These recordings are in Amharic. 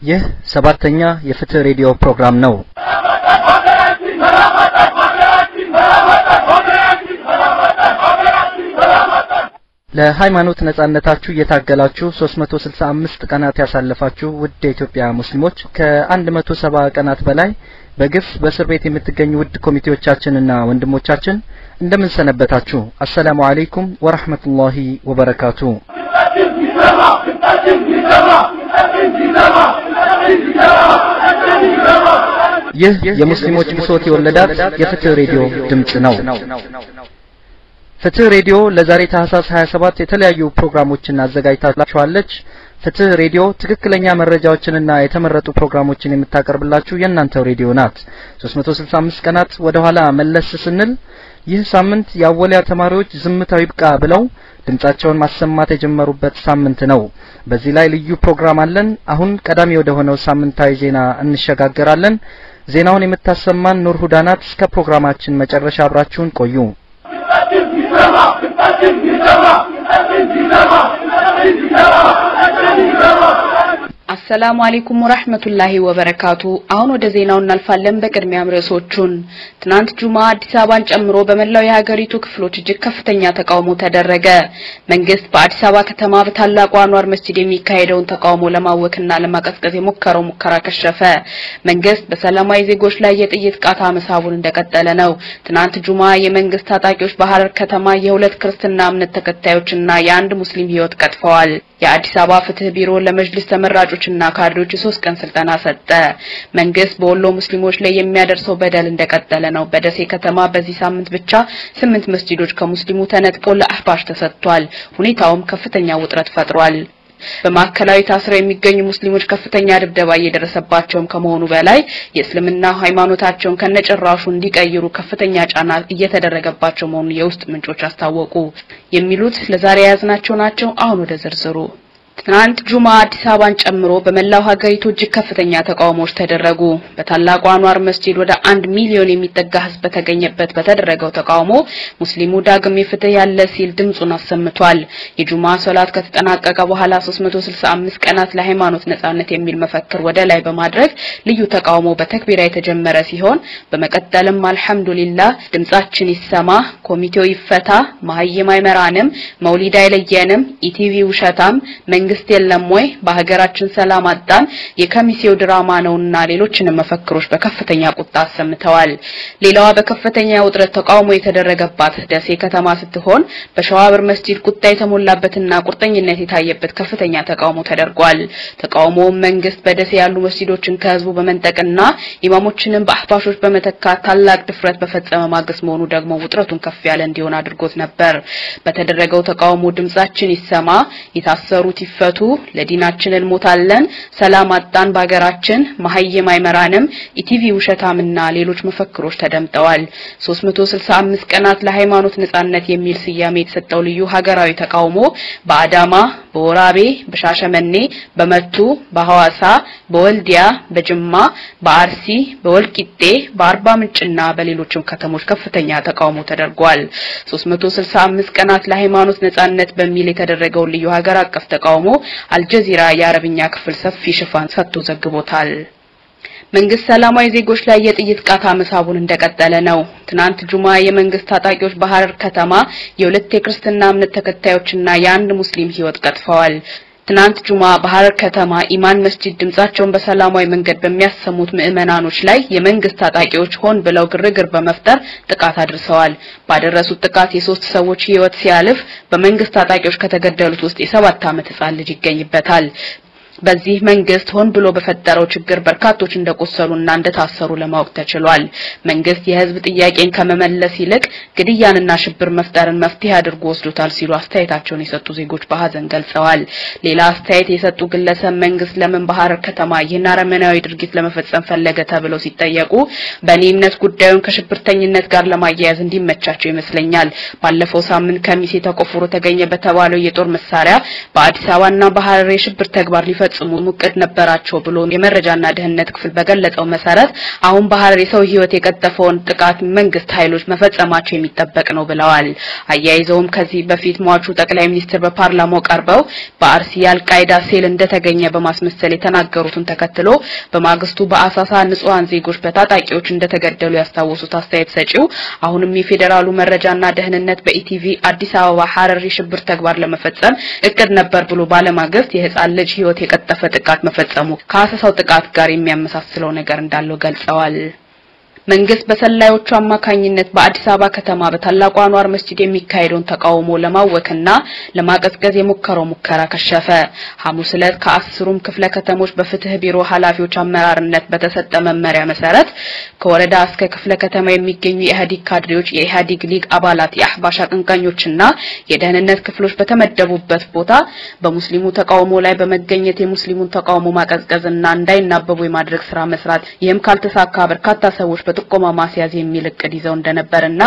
ይህ ሰባተኛ የፍትህ ሬዲዮ ፕሮግራም ነው። ለሃይማኖት ነጻነታችሁ የታገላችሁ 365 ቀናት ያሳለፋችሁ ውድ የኢትዮጵያ ሙስሊሞች ከ170 ቀናት በላይ በግፍ በእስር ቤት የምትገኙ ውድ ኮሚቴዎቻችንና ወንድሞቻችን እንደምን ሰነበታችሁ? አሰላሙ አለይኩም ወራህመቱላሂ ወበረካቱ። ይህ የሙስሊሞች ብሶት የወለዳት የፍትህ ሬዲዮ ድምጽ ነው። ፍትህ ሬዲዮ ለዛሬ ታህሳስ 27 የተለያዩ ፕሮግራሞችን አዘጋጅታችኋለች። ፍትህ ሬዲዮ ትክክለኛ መረጃዎችንና የተመረጡ ፕሮግራሞችን የምታቀርብላችሁ የእናንተው ሬዲዮ ናት። 365 ቀናት ወደ ኋላ መለስ ስንል ይህ ሳምንት የአወሊያ ተማሪዎች ዝምታው ይብቃ ብለው ድምጻቸውን ማሰማት የጀመሩበት ሳምንት ነው። በዚህ ላይ ልዩ ፕሮግራም አለን። አሁን ቀዳሚ ወደ ሆነው ሳምንታዊ ዜና እንሸጋገራለን። ዜናውን የምታሰማን ኑር ሁዳ ናት። እስከ ፕሮግራማችን መጨረሻ አብራችሁን ቆዩ። አሰላሙ አለይኩም ወራህመቱላሂ ወበረካቱ። አሁን ወደ ዜናው እናልፋለን። በቅድሚያም ርዕሶቹን። ትናንት ጁማ አዲስ አበባን ጨምሮ በመላው የሀገሪቱ ክፍሎች እጅግ ከፍተኛ ተቃውሞ ተደረገ። መንግስት በአዲስ አበባ ከተማ በታላቁ አንዋር መስጂድ የሚካሄደውን ተቃውሞ ለማወክና ለማቀዝቀዝ የሞከረው ሙከራ ከሸፈ። መንግስት በሰላማዊ ዜጎች ላይ የጥይት ቃታ መሳቡን እንደቀጠለ ነው። ትናንት ጁማ የመንግስት ታጣቂዎች በሐረር ከተማ የሁለት ክርስትና እምነት ተከታዮችና የአንድ ሙስሊም ህይወት ቀጥፈዋል። የአዲስ አበባ ፍትህ ቢሮ ለመጅሊስ ተመራጮችና ካድሬዎች የሶስት ቀን ስልጠና ሰጠ። መንግስት በወሎ ሙስሊሞች ላይ የሚያደርሰው በደል እንደቀጠለ ነው። በደሴ ከተማ በዚህ ሳምንት ብቻ 8 መስጂዶች ከሙስሊሙ ተነጥቀው ለአህባሽ ተሰጥቷል። ሁኔታውም ከፍተኛ ውጥረት ፈጥሯል። በማዕከላዊ ታስረው የሚገኙ ሙስሊሞች ከፍተኛ ድብደባ እየደረሰባቸውም ከመሆኑ በላይ የእስልምና ሃይማኖታቸውን ከነጭራሹ እንዲቀይሩ ከፍተኛ ጫና እየተደረገባቸው መሆኑን የውስጥ ምንጮች አስታወቁ። የሚሉት ለዛሬ የያዝናቸው ናቸው። አሁን ወደ ዝርዝሩ። ትናንት ጁማ አዲስ አበባን ጨምሮ በመላው ሀገሪቱ እጅግ ከፍተኛ ተቃውሞዎች ተደረጉ። በታላቁ አንዋር መስጂድ ወደ 1 ሚሊዮን የሚጠጋ ህዝብ በተገኘበት በተደረገው ተቃውሞ ሙስሊሙ ዳግም የፍትህ ያለ ሲል ድምጹን አሰምቷል። የጁማ ሶላት ከተጠናቀቀ በኋላ 365 ቀናት ለሃይማኖት ነጻነት የሚል መፈክር ወደ ላይ በማድረግ ልዩ ተቃውሞ በተክቢራ የተጀመረ ሲሆን በመቀጠልም አልহামዱሊላህ ድምጻችን ይሰማ፣ ኮሚቴው ይፈታ፣ መሀይም አይመራንም፣ መውሊድ አይለየንም፣ ኢቲቪ ውሸታም፣ መንግስት የለም ወይ፣ በሀገራችን ሰላም አጣን፣ የከሚሴው ድራማ ነውና ሌሎችንም መፈክሮች በከፍተኛ ቁጣ አሰምተዋል። ሌላዋ በከፍተኛ ውጥረት ተቃውሞ የተደረገባት ደሴ ከተማ ስትሆን በሸዋብር መስጂድ ቁጣ የተሞላበትና ቁርጠኝነት የታየበት ከፍተኛ ተቃውሞ ተደርጓል። ተቃውሞው መንግስት በደሴ ያሉ መስጂዶችን ከህዝቡ በመንጠቅና ኢማሞችንም በአህባሾች በመተካት ታላቅ ድፍረት በፈጸመ ማግስት መሆኑ ደግሞ ውጥረቱን ከፍ ያለ እንዲሆን አድርጎት ነበር። በተደረገው ተቃውሞ ድምጻችን ይሰማ፣ የታሰሩት ይፈቱ፣ ለዲናችን እንሞታለን፣ ሰላም አጣን በሀገራችን፣ መሀይም አይመራንም፣ ኢቲቪ ውሸታምና ሌሎች መፈክሮች ተደምጠዋል። 365 ቀናት ለሃይማኖት ነጻነት የሚል ስያሜ የተሰጠው ልዩ ሀገራዊ ተቃውሞ በአዳማ፣ በወራቤ፣ በሻሸመኔ፣ በመቱ፣ በሐዋሳ፣ በወልዲያ፣ በጅማ፣ በአርሲ፣ በወልቂጤ፣ በአርባ ምንጭና በሌሎችም ከተሞች ከፍተኛ ተቃውሞ ተደርጓል። 365 ቀናት ለሃይማኖት ነጻነት በሚል የተደረገው ልዩ ሀገር አቀፍ ተቃውሞ አልጀዚራ የአረብኛ ክፍል ሰፊ ሽፋን ሰጥቶ ዘግቦታል። መንግስት ሰላማዊ ዜጎች ላይ የጥይት ቃታ መሳቡን እንደቀጠለ ነው። ትናንት ጁማ የመንግስት ታጣቂዎች በሐረር ከተማ የሁለት የክርስትና እምነት ተከታዮችና የአንድ ሙስሊም ህይወት ቀጥፈዋል። ትናንት ጁማ በሐረር ከተማ ኢማን መስጂድ ድምጻቸውን በሰላማዊ መንገድ በሚያሰሙት ምዕመናኖች ላይ የመንግስት ታጣቂዎች ሆን ብለው ግርግር በመፍጠር ጥቃት አድርሰዋል። ባደረሱት ጥቃት የሶስት ሰዎች ህይወት ሲያልፍ በመንግስት ታጣቂዎች ከተገደሉት ውስጥ የ7 ዓመት ህጻን ልጅ ይገኝበታል። በዚህ መንግስት ሆን ብሎ በፈጠረው ችግር በርካቶች እንደቆሰሉና እንደታሰሩ ለማወቅ ተችሏል። መንግስት የህዝብ ጥያቄን ከመመለስ ይልቅ ግድያንና ሽብር መፍጠርን መፍትሄ አድርጎ ወስዶታል ሲሉ አስተያየታቸውን የሰጡ ዜጎች በሀዘን ገልጸዋል። ሌላ አስተያየት የሰጡ ግለሰብ መንግስት ለምን በሐረር ከተማ ይህን አረመናዊ ድርጊት ለመፈጸም ፈለገ ተብለው ሲጠየቁ በእኔ እምነት ጉዳዩን ከሽብርተኝነት ጋር ለማያያዝ እንዲመቻቸው ይመስለኛል። ባለፈው ሳምንት ከሚሴ ተቆፍሮ ተገኘ በተባለው የጦር መሳሪያ በአዲስ አበባና በሐረር የሽብር ተግባር ሊፈጽሙ እቅድ ነበራቸው ብሎ የመረጃና ደህንነት ክፍል በገለጸው መሰረት አሁን በሐረር የሰው ህይወት የቀጠፈውን ጥቃት መንግስት ኃይሎች መፈጸማቸው የሚጠበቅ ነው ብለዋል። አያይዘውም ከዚህ በፊት ሟቹ ጠቅላይ ሚኒስትር በፓርላማው ቀርበው በአርሲ የአልቃይዳ ሴል እንደተገኘ በማስመሰል የተናገሩትን ተከትሎ በማግስቱ በአሳሳ ንጹሃን ዜጎች በታጣቂዎች እንደተገደሉ ያስታወሱት አስተያየት ሰጪው አሁንም የፌደራሉ መረጃና ደህንነት በኢቲቪ አዲስ አበባ ሐረር የሽብር ተግባር ለመፈጸም እቅድ ነበር ብሎ ባለማግስት የህፃን ልጅ ህይወት የቀጠፈ ጥቃት መፈጸሙ ከአሳሳው ጥቃት ጋር የሚያመሳስለው ነገር እንዳለው ገልጸዋል። መንግስት በሰላዮቹ አማካኝነት በአዲስ አበባ ከተማ በታላቁ አንዋር መስጂድ የሚካሄደውን ተቃውሞ ለማወክና ለማቀዝቀዝ የሞከረው ሙከራ ከሸፈ። ሐሙስ ዕለት ከአስሩም ክፍለ ከተሞች በፍትህ ቢሮ ኃላፊዎች አመራርነት በተሰጠ መመሪያ መሰረት ከወረዳ እስከ ክፍለ ከተማ የሚገኙ የኢህአዴግ ካድሬዎች፣ የኢህአዴግ ሊግ አባላት፣ የአህባሽ አቀንቃኞችና የደህንነት ክፍሎች በተመደቡበት ቦታ በሙስሊሙ ተቃውሞ ላይ በመገኘት የሙስሊሙን ተቃውሞ ማቀዝቀዝና እንዳይናበቡ የማድረግ ስራ መስራት፣ ይህም ካልተሳካ በርካታ ሰዎች በጥቆማ ማስያዝ የሚል እቅድ ይዘው እንደነበርና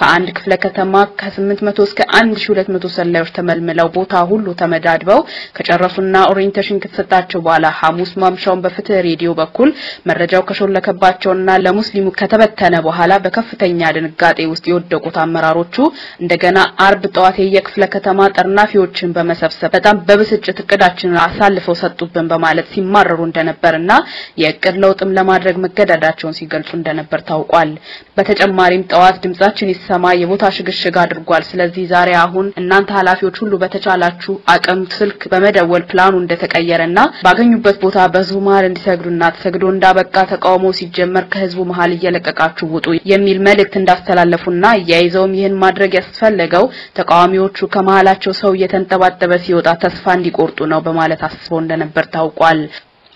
ከአንድ ክፍለ ከተማ ከ800 እስከ 1200 ሰላዮች ተመልምለው ቦታ ሁሉ ተመዳድበው ከጨረሱና orientation ከተሰጣቸው በኋላ ሐሙስ ማምሻውን በፍትህ ሬዲዮ በኩል መረጃው ከሾለከባቸውና ለሙስሊሙ ከተበተነ በኋላ በከፍተኛ ድንጋጤ ውስጥ የወደቁት አመራሮቹ እንደገና አርብ ጠዋት የየክፍለ ከተማ ጠርናፊዎችን በመሰብሰብ በጣም በብስጭት እቅዳችንን አሳልፈው ሰጡብን በማለት ሲማረሩ እንደነበርና የእቅድ ለውጥም ለማድረግ መገዳዳቸውን ሲገልጹ እንደነበር ታውቋል። በተጨማሪም ጠዋት ድምጻችን ይሰማ የቦታ ሽግሽግ አድርጓል። ስለዚህ ዛሬ አሁን እናንተ ኃላፊዎች ሁሉ በተቻላችሁ አቅም ስልክ በመደወል ፕላኑ እንደተቀየረና ባገኙበት ቦታ በህዝቡ መሃል እንዲሰግዱና ተሰግዶ እንዳበቃ ተቃውሞ ሲጀመር ከህዝቡ መሃል እየለቀቃችሁ ውጡ የሚል መልእክት እንዳስተላለፉና ያይዘውም ይህን ማድረግ ያስፈለገው ተቃዋሚዎቹ ከመሃላቸው ሰው እየተንጠባጠበ ሲወጣ ተስፋ እንዲቆርጡ ነው በማለት አስበው እንደነበር ታውቋል።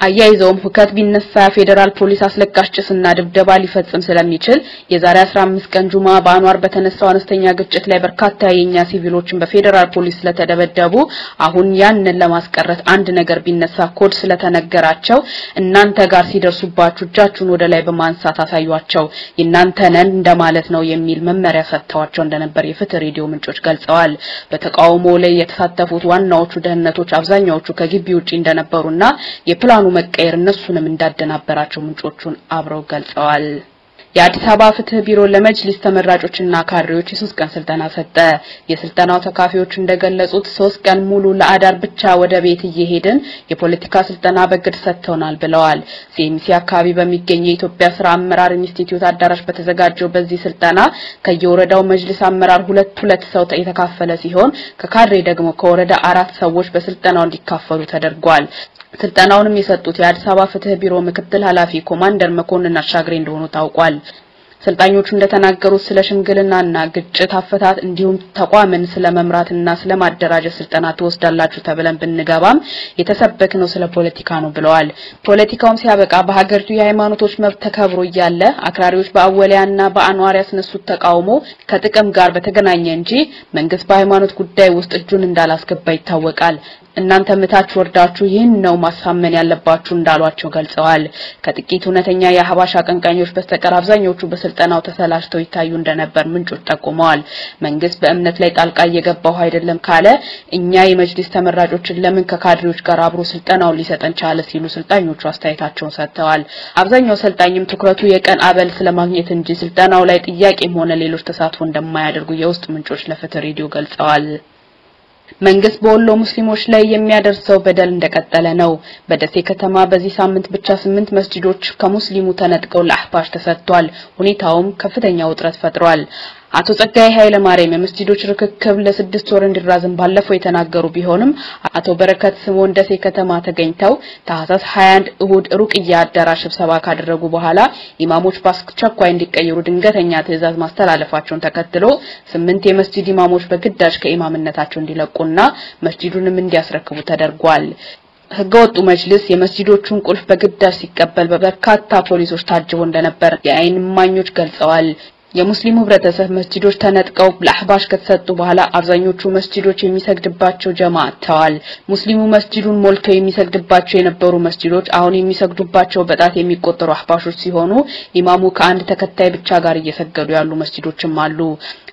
አያይዘውም ሁከት ቢነሳ ፌደራል ፖሊስ አስለቃሽ ጭስና ድብደባ ሊፈጽም ስለሚችል የዛሬ 15 ቀን ጁማ በአንዋር በተነሳው አነስተኛ ግጭት ላይ በርካታ የኛ ሲቪሎችን በፌደራል ፖሊስ ስለተደበደቡ አሁን ያንን ለማስቀረት አንድ ነገር ቢነሳ ኮድ ስለተነገራቸው እናንተ ጋር ሲደርሱባችሁ እጃችሁን ወደ ላይ በማንሳት አሳዩአቸው የናንተ ነን እንደማለት ነው የሚል መመሪያ ሰጥተዋቸው እንደነበር የፍትህ ሬዲዮ ምንጮች ገልጸዋል። በተቃውሞ ላይ የተሳተፉት ዋናዎቹ ደህንነቶች አብዛኛዎቹ ከግቢ ውጪ እንደነበሩና የፕላኑ መቀየር እነሱንም እንዳደናበራቸው ምንጮቹን አብረው ገልጸዋል። የአዲስ አበባ ፍትህ ቢሮ ለመጅሊስ ተመራጮችና ካድሬዎች የሶስት ቀን ስልጠና ሰጠ። የስልጠናው ተካፋዮች እንደገለጹት 3 ቀን ሙሉ ለአዳር ብቻ ወደ ቤት እየሄድን የፖለቲካ ስልጠና በግድ ሰጥተውናል ብለዋል። ሲኤምሲ አካባቢ በሚገኝ የኢትዮጵያ ስራ አመራር ኢንስቲትዩት አዳራሽ በተዘጋጀው በዚህ ስልጠና ከየወረዳው መጅሊስ አመራር 2 ሰው የተካፈለ ሲሆን ከካድሬ ደግሞ ከወረዳ 4 ሰዎች በስልጠናው እንዲካፈሉ ተደርጓል። ስልጠናውንም የሰጡት የአዲስ አበባ ፍትህ ቢሮ ምክትል ኃላፊ ኮማንደር መኮንን አሻግሬ እንደሆኑ ታውቋል። ሰልጣኞቹ እንደተናገሩት ስለ ሽምግልናና ግጭት አፈታት እንዲሁም ተቋምን ስለመምራትና ስለማደራጀት ስልጠና ትወስዳላችሁ ተብለን ብንገባም የተሰበክነው ስለ ፖለቲካ ነው ብለዋል። ፖለቲካውም ሲያበቃ በሀገሪቱ የሃይማኖቶች መብት ተከብሮ እያለ አክራሪዎች በአወሊያና በአንዋር ያስነሱት ተቃውሞ ከጥቅም ጋር በተገናኘ እንጂ መንግስት በሃይማኖት ጉዳይ ውስጥ እጁን እንዳላስገባ ይታወቃል። እናንተ ምታች ወርዳችሁ ይህን ነው ማሳመን ያለባችሁ እንዳሏቸው ገልጸዋል። ከጥቂት እውነተኛ የሀባሽ አቀንቃኞች በስተቀር አብዛኞቹ በስልጠናው ተሰላችተው ይታዩ እንደነበር ምንጮች ጠቁመዋል። መንግስት በእምነት ላይ ጣልቃ እየገባው አይደለም ካለ እኛ የመጅሊስ ተመራጮችን ለምን ከካድሬዎች ጋር አብሮ ስልጠናውን ሊሰጠን ቻለ ሲሉ ስልጣኞቹ አስተያየታቸውን ሰጥተዋል። አብዛኛው ሰልጣኝም ትኩረቱ የቀን አበል ስለማግኘት እንጂ ስልጠናው ላይ ጥያቄም ሆነ ሌሎች ተሳትፎ እንደማያደርጉ የውስጥ ምንጮች ለፍትህ ሬዲዮ ገልጸዋል። መንግስት በወሎ ሙስሊሞች ላይ የሚያደርሰው በደል እንደቀጠለ ነው። በደሴ ከተማ በዚህ ሳምንት ብቻ 8 መስጂዶች ከሙስሊሙ ተነጥቀው ለአህባሽ ተሰጥቷል። ሁኔታውም ከፍተኛ ውጥረት ፈጥሯል። አቶ ጸጋዬ ኃይለ ማርያም የመስጂዶች ርክክብ ለ6 ወር እንዲራዘም ባለፈው የተናገሩ ቢሆንም አቶ በረከት ስምኦን ደሴ ከተማ ተገኝተው ታህሳስ 21 እሁድ ሩቅያ አዳራሽ ስብሰባ ካደረጉ በኋላ ኢማሞች በአስቸኳይ እንዲቀየሩ ድንገተኛ ትዕዛዝ ማስተላለፋቸውን ተከትሎ 8 የመስጂድ ኢማሞች በግዳጅ ከኢማምነታቸው እንዲለቁና መስጂዱንም እንዲያስረክቡ ተደርጓል። ህገወጡ መጅልስ የመስጂዶቹን ቁልፍ በግዳጅ ሲቀበል በበርካታ ፖሊሶች ታጅቦ እንደነበር የአይን እማኞች ገልጸዋል። የሙስሊሙ ህብረተሰብ መስጂዶች ተነጥቀው ለአህባሽ ከተሰጡ በኋላ አብዛኞቹ መስጂዶች የሚሰግድባቸው ጀማ አጥተዋል። ሙስሊሙ መስጂዱን ሞልቶ የሚሰግድባቸው የነበሩ መስጂዶች አሁን የሚሰግዱባቸው በጣት የሚቆጠሩ አህባሾች ሲሆኑ ኢማሙ ከአንድ ተከታይ ብቻ ጋር እየሰገዱ ያሉ መስጂዶችም አሉ።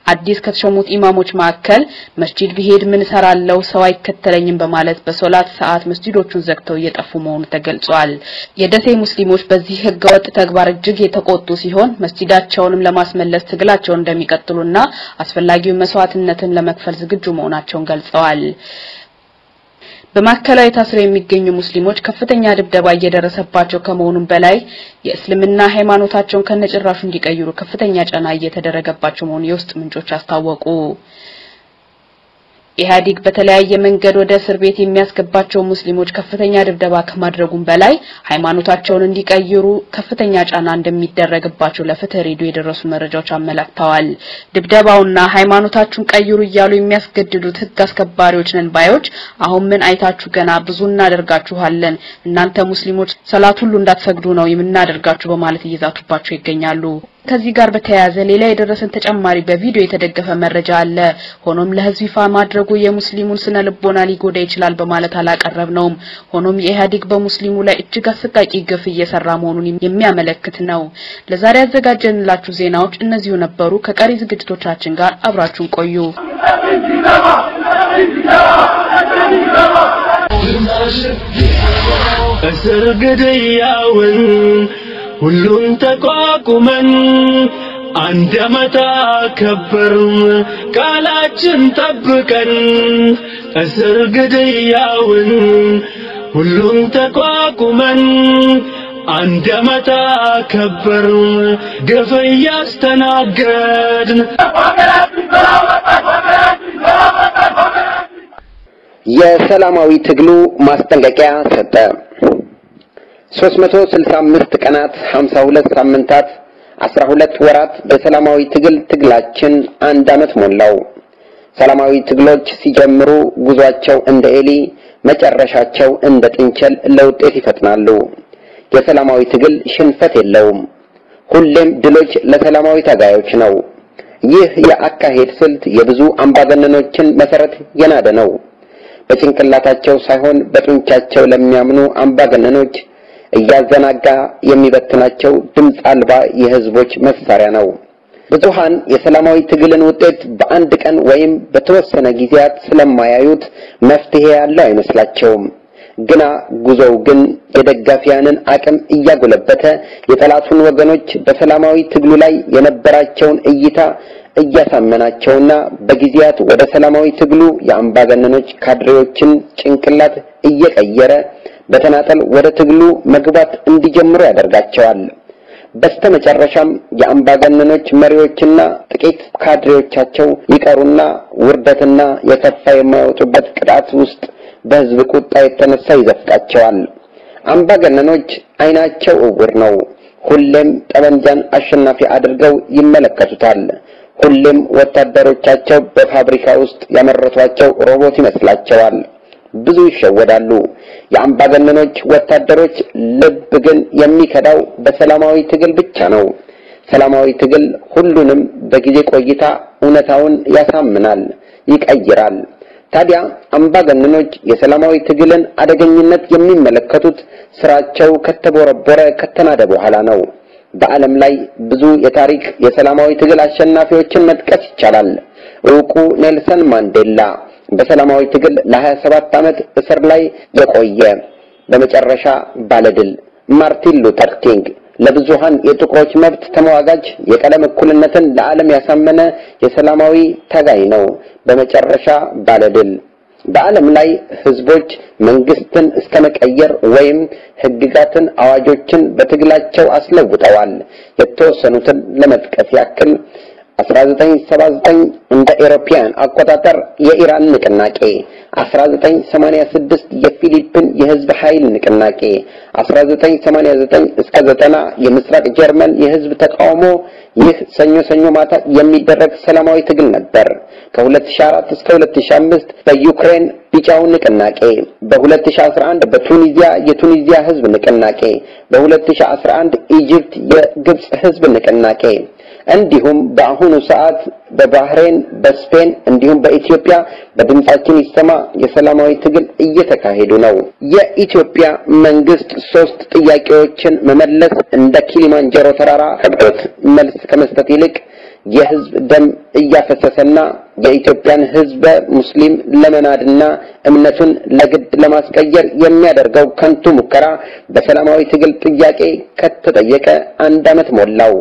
አዲስ ከተሾሙት ኢማሞች መካከል መስጂድ ቢሄድ ምን ሰራለው ሰው አይከተለኝም በማለት በሶላት ሰዓት መስጂዶቹን ዘግተው እየጠፉ መሆኑ ተገልጿል። የደሴ ሙስሊሞች በዚህ ህገወጥ ተግባር እጅግ የተቆጡ ሲሆን መስጂዳቸውንም ለማስመለስ ትግላቸውን እንደሚቀጥሉና አስፈላጊውን መስዋዕትነትን ለመክፈል ዝግጁ መሆናቸውን ገልጸዋል። በማዕከላዊ ታስረው የሚገኙ ሙስሊሞች ከፍተኛ ድብደባ እየደረሰባቸው ከመሆኑም በላይ የእስልምና ሃይማኖታቸውን ከነጭራሹ እንዲቀይሩ ከፍተኛ ጫና እየተደረገባቸው መሆኑን የውስጥ ምንጮች አስታወቁ። ኢህአዴግ በተለያየ መንገድ ወደ እስር ቤት የሚያስገባቸው ሙስሊሞች ከፍተኛ ድብደባ ከማድረጉም በላይ ሃይማኖታቸውን እንዲቀይሩ ከፍተኛ ጫና እንደሚደረግባቸው ለፍትህ ሬዲዮ የደረሱ መረጃዎች አመላክተዋል። ድብደባውና ሃይማኖታችሁን ቀይሩ እያሉ የሚያስገድዱት ህግ አስከባሪዎች ነን ባዮች አሁን ምን አይታችሁ ገና ብዙ እናደርጋችኋለን፣ እናንተ ሙስሊሞች ሰላት ሁሉ እንዳትሰግዱ ነው የምናደርጋችሁ በማለት እየዛቱባቸው ይገኛሉ። ከዚህ ጋር በተያያዘ ሌላ የደረሰን ተጨማሪ በቪዲዮ የተደገፈ መረጃ አለ። ሆኖም ለህዝብ ይፋ ማድረጉ የሙስሊሙን ስነ ልቦና ሊጎዳ ይችላል በማለት አላቀረብነውም። ሆኖም የኢህአዴግ በሙስሊሙ ላይ እጅግ አሰቃቂ ግፍ እየሰራ መሆኑን የሚያመለክት ነው። ለዛሬ ያዘጋጀንላችሁ ዜናዎች እነዚሁ ነበሩ። ከቀሪ ዝግጅቶቻችን ጋር አብራችሁን ቆዩ። እስር ግድያውን ሁሉን ተቋቁመን አንድ ዓመት አከበርን ቃላችን ጠብቀን። እስር ግድያውን ሁሉን ተቋቁመን አንድ ዓመት አከበርን ግፍ እያስተናገድን። የሰላማዊ ትግሉ ማስጠንቀቂያ ሰጠ። 365 ቀናት፣ 52 ሳምንታት፣ 12 ወራት የሰላማዊ ትግል ትግላችን አንድ ዓመት ሞላው። ሰላማዊ ትግሎች ሲጀምሩ ጉዟቸው እንደ ኤሊ፣ መጨረሻቸው እንደ ጥንቸል ለውጤት ይፈጥናሉ። የሰላማዊ ትግል ሽንፈት የለውም። ሁሌም ድሎች ለሰላማዊ ታጋዮች ነው። ይህ የአካሄድ ስልት የብዙ አምባገነኖችን መሰረት የናደ ነው። በጭንቅላታቸው ሳይሆን በጡንቻቸው ለሚያምኑ አምባገነኖች እያዘናጋ የሚበትናቸው ድምፅ አልባ የህዝቦች መሳሪያ ነው። ብዙሃን የሰላማዊ ትግልን ውጤት በአንድ ቀን ወይም በተወሰነ ጊዜያት ስለማያዩት መፍትሄ ያለው አይመስላቸውም። ግና ጉዞው ግን የደጋፊያንን አቅም እያጎለበተ የጠላቱን ወገኖች በሰላማዊ ትግሉ ላይ የነበራቸውን እይታ እያሳመናቸውና በጊዜያት ወደ ሰላማዊ ትግሉ የአምባገነኖች ካድሬዎችን ጭንቅላት እየቀየረ በተናጠል ወደ ትግሉ መግባት እንዲጀምሩ ያደርጋቸዋል። በስተመጨረሻም የአምባገነኖች መሪዎችና ጥቂት ካድሬዎቻቸው ይቀሩና ውርደትና የከፋ የማይወጡበት ቅጣት ውስጥ በህዝብ ቁጣ የተነሳ ይዘፍቃቸዋል። አምባገነኖች አይናቸው እውር ነው። ሁሌም ጠመንጃን አሸናፊ አድርገው ይመለከቱታል። ሁሌም ወታደሮቻቸው በፋብሪካ ውስጥ ያመረቷቸው ሮቦት ይመስላቸዋል። ብዙ ይሸወዳሉ። የአምባገነኖች ወታደሮች ልብ ግን የሚከዳው በሰላማዊ ትግል ብቻ ነው። ሰላማዊ ትግል ሁሉንም በጊዜ ቆይታ እውነታውን ያሳምናል፣ ይቀይራል። ታዲያ አምባገነኖች የሰላማዊ ትግልን አደገኝነት የሚመለከቱት ስራቸው ከተቦረቦረ ከተናደ በኋላ ነው። በዓለም ላይ ብዙ የታሪክ የሰላማዊ ትግል አሸናፊዎችን መጥቀስ ይቻላል። እውቁ ኔልሰን ማንዴላ በሰላማዊ ትግል ለ27 ዓመት እስር ላይ የቆየ በመጨረሻ ባለድል፣ ማርቲን ሉተር ኪንግ ለብዙሃን የጥቁሮች መብት ተሟጋጅ፣ የቀለም እኩልነትን ለዓለም ያሳመነ የሰላማዊ ታጋይ ነው፣ በመጨረሻ ባለድል። በዓለም ላይ ህዝቦች መንግስትን እስከ መቀየር ወይም ህግጋትን፣ አዋጆችን በትግላቸው አስለውጠዋል። የተወሰኑትን ለመጥቀስ ያክል 1979 እንደ ኤሮፓያን አቆጣጠር የኢራን ንቅናቄ፣ 1986 የፊሊፒን የህዝብ ኃይል ንቅናቄ፣ 1989 እስከ 90 የምስራቅ ጀርመን የህዝብ ተቃውሞ። ይህ ሰኞ ሰኞ ማታ የሚደረግ ሰላማዊ ትግል ነበር። ከ2004 እስከ 2005 በዩክሬን ቢጫው ንቅናቄ፣ በ2011 በቱኒዚያ የቱኒዚያ ህዝብ ንቅናቄ፣ በ2011 ኢጂፕት የግብጽ ህዝብ ንቅናቄ፣ እንዲሁም በአሁኑ ሰዓት በባህሬን፣ በስፔን እንዲሁም በኢትዮጵያ በድምጻችን ይሰማ የሰላማዊ ትግል እየተካሄዱ ነው። የኢትዮጵያ መንግስት ሶስት ጥያቄዎችን መመለስ እንደ ኪሊማንጀሮ ተራራ ከብዶት መልስ ከመስጠት ይልቅ የህዝብ ደም እያፈሰሰና የኢትዮጵያን ህዝበ ሙስሊም ለመናድና እምነቱን ለግድ ለማስቀየር የሚያደርገው ከንቱ ሙከራ በሰላማዊ ትግል ጥያቄ ከተጠየቀ አንድ ዓመት ሞላው።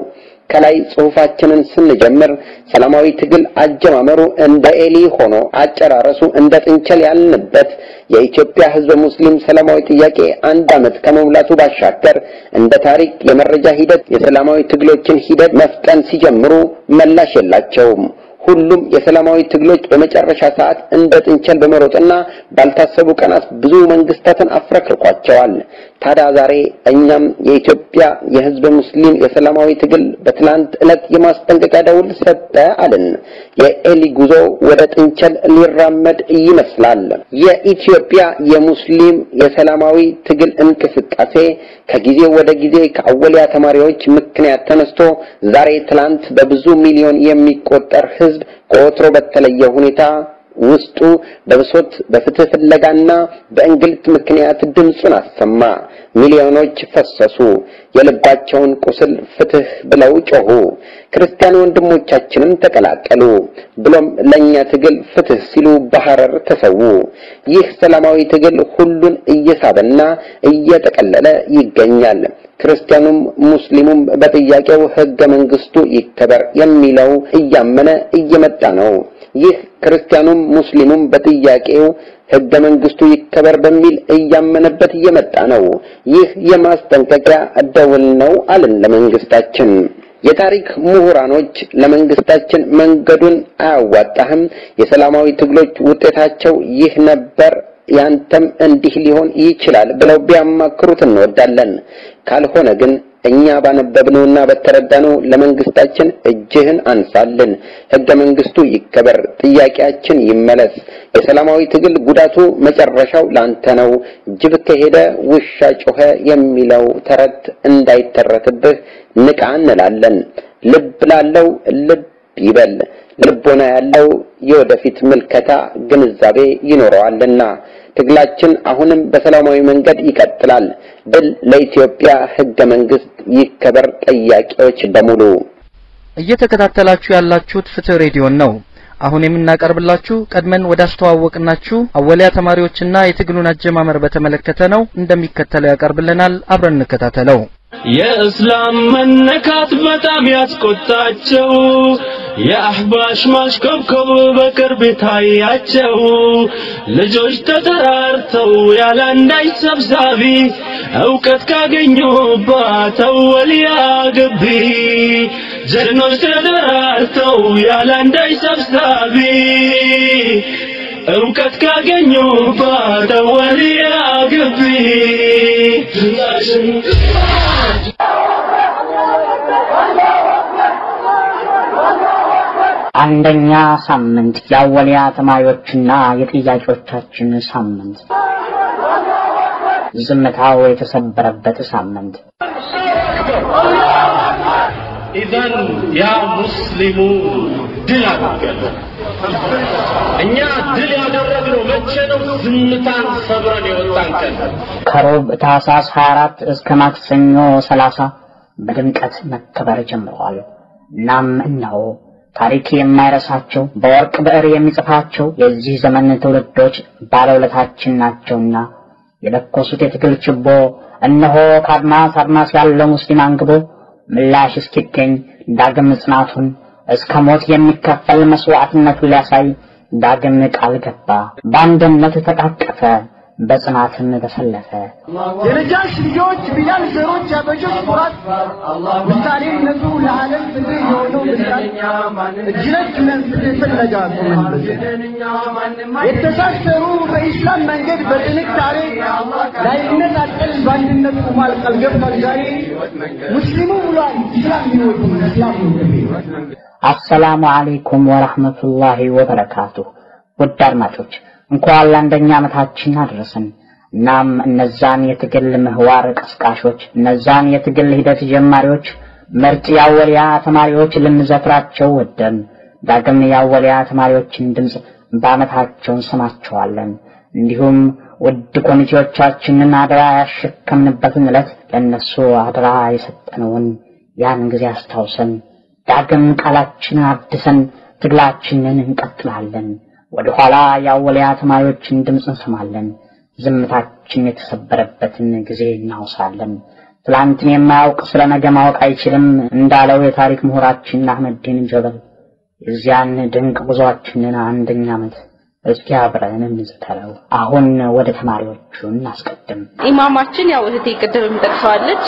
ከላይ ጽሁፋችንን ስንጀምር ሰላማዊ ትግል አጀማመሩ እንደ ኤሊ ሆኖ አጨራረሱ እንደ ጥንቸል ያልንበት የኢትዮጵያ ህዝበ ሙስሊም ሰላማዊ ጥያቄ አንድ ዓመት ከመሙላቱ ባሻገር እንደ ታሪክ የመረጃ ሂደት የሰላማዊ ትግሎችን ሂደት መፍጠን ሲጀምሩ መላሽ የላቸውም። ሁሉም የሰላማዊ ትግሎች በመጨረሻ ሰዓት እንደ ጥንቸል በመሮጥና ባልታሰቡ ቀናት ብዙ መንግስታትን አፍረክርኳቸዋል። ታዲያ ዛሬ እኛም የኢትዮጵያ የህዝብ ሙስሊም የሰላማዊ ትግል በትላንት ዕለት የማስጠንቀቂያ ደውል ሰጠ አልን። የኤሊ ጉዞ ወደ ጥንቸል ሊራመድ ይመስላል። የኢትዮጵያ የሙስሊም የሰላማዊ ትግል እንቅስቃሴ ከጊዜ ወደ ጊዜ ከአወሊያ ተማሪዎች ምክንያት ተነስቶ ዛሬ ትላንት በብዙ ሚሊዮን የሚቆጠር ህዝብ ከወትሮ በተለየ ሁኔታ ውስጡ በብሶት በፍትህ ፍለጋና በእንግልት ምክንያት ድምጹን አሰማ። ሚሊዮኖች ፈሰሱ። የልባቸውን ቁስል ፍትህ ብለው ጮሁ። ክርስቲያን ወንድሞቻችንም ተቀላቀሉ። ብሎም ለኛ ትግል ፍትህ ሲሉ በሐረር ተሰዉ። ይህ ሰላማዊ ትግል ሁሉን እየሳበና እየጠቀለለ ይገኛል። ክርስቲያኑም ሙስሊሙም በጥያቄው ህገ መንግስቱ ይከበር የሚለው እያመነ እየመጣ ነው። ይህ ክርስቲያኑም ሙስሊሙም በጥያቄው ህገ መንግስቱ ይከበር በሚል እያመነበት እየመጣ ነው። ይህ የማስጠንቀቂያ ደውል ነው አልን ለመንግስታችን። የታሪክ ምሁራኖች ለመንግስታችን መንገዱን አያዋጣህም፣ የሰላማዊ ትግሎች ውጤታቸው ይህ ነበር፣ ያንተም እንዲህ ሊሆን ይችላል ብለው ቢያማክሩት እንወዳለን። ካልሆነ ግን እኛ ባነበብነውና በተረዳነው ለመንግስታችን እጅህን አንሳልን፣ ህገ መንግስቱ ይከበር፣ ጥያቄያችን ይመለስ፣ የሰላማዊ ትግል ጉዳቱ መጨረሻው ላንተ ነው፣ ጅብ ከሄደ ውሻ ጮኸ የሚለው ተረት እንዳይተረትብህ ንቃ እንላለን። ልብ ላለው ልብ ይበል፣ ልቦና ያለው የወደፊት ምልከታ ግንዛቤ ይኖረዋልና ትግላችን አሁንም በሰላማዊ መንገድ ይቀጥላል። ድል ለኢትዮጵያ፣ ህገ መንግስት ይከበር ጠያቂዎች በሙሉ። እየተከታተላችሁ ያላችሁት ፍትህ ሬዲዮን ነው። አሁን የምናቀርብላችሁ ቀድመን ወዳስተዋወቅናችሁ አወሊያ ተማሪዎችና የትግሉን አጀማመር በተመለከተ ነው። እንደሚከተለው ያቀርብልናል። አብረን እንከታተለው። የእስላም መነካት በጣም ያስቆጣቸው፣ የአህባሽ ማሽኮብኮብ በቅርብ ታያቸው። ልጆች ተጠራርተው ያለ አንዳች ሰብሳቢ እውቀት ካገኙባት አወሊያ ግቢ። ጀግኖች ተደራርተው ያለ አንዳች ሰብሳቢ እውቀት ካገኙባት አወሊያ ግቢ። አንደኛ ሳምንት የአወሊያ ተማሪዎችና የጥያቄዎቻችን ሳምንት፣ ዝምታው የተሰበረበት ሳምንት። ኢዘን ያ ሙስሊሙን ድል አድርገን እኛ ድል ያደረግነው መቼ ነው? ዝምታን ሰብረን የወጣን ቀን። ከሮብ ታህሳስ 24 እስከ ማክሰኞ 30 በድምቀት መከበር ጀምረዋል። እናም እነሆ ታሪክ የማይረሳቸው በወርቅ ብዕር የሚጽፋቸው የዚህ ዘመን ትውልዶች ባለውለታችን ናቸውና የለኮሱት የትግል ችቦ እነሆ ከአድማስ አድማስ ያለው ሙስሊም አንግቦ ምላሽ እስኪገኝ ዳግም ጽናቱን እስከ ሞት የሚከፈል መስዋዕትነቱን ሊያሳይ ዳግም ቃል ገባ። በአንድነት ተቃቀፈ፣ በጽናትም ተሰለፈ። የነጃሽ ልጆች ቢላል ዘሮች ያበጆች ኩራት ምሳሌነቱ ለዓለም ፍትህ የሆነው ምስራት እጅ ለእጅ ነን ፍትህ ፍለጋ ቆመን የተሳሰሩ በኢስላም መንገድ በጥንካሬ ላይነጣጠል በአንድነት ቆሟል ቃል ገብቷል። ዛሬ ሙስሊሙ ብሏል እስላም ይወዱ እስላም ነው። አሰላሙ አለይኩም ወራህመቱላሂ ወበረካቱ። ውድ አድማጮች እንኳን ለአንደኛ ዓመታችን አደረሰን። እናም እነዛን የትግል ምህዋር ቀስቃሾች፣ እነዛን የትግል ሂደት ጀማሪዎች፣ ምርጥ የአወሊያ ተማሪዎች ልንዘክራቸው ወደን ዳግም የአወሊያ ተማሪዎችን ድምፅ በዓመታቸው እንሰማቸዋለን። እንዲሁም ውድ ኮሚቴዎቻችንን አደራ ያሸከምንበትን ዕለት ለእነሱ አደራ የሰጠነውን ያን ጊዜ አስታውሰን ዳግም ቃላችንን አድሰን ትግላችንን እንቀጥላለን። ወደ ኋላ የአወልያ ተማሪዎችን ድምፅ እንሰማለን። ዝምታችን የተሰበረበትን ጊዜ እናውሳለን። ትላንትን የማያውቅ ስለ ነገ ማወቅ አይችልም እንዳለው የታሪክ ምሁራችን አህመዲን ጀበል የዚያን ድንቅ ጉዟችንን አንደኛ ዓመት እስኪ አብረን እንዝከረው። አሁን ወደ ተማሪዎቹ እናስቀድም። ኢማማችን ያው እህቴ ቅድምም ጠቅሰዋለች፣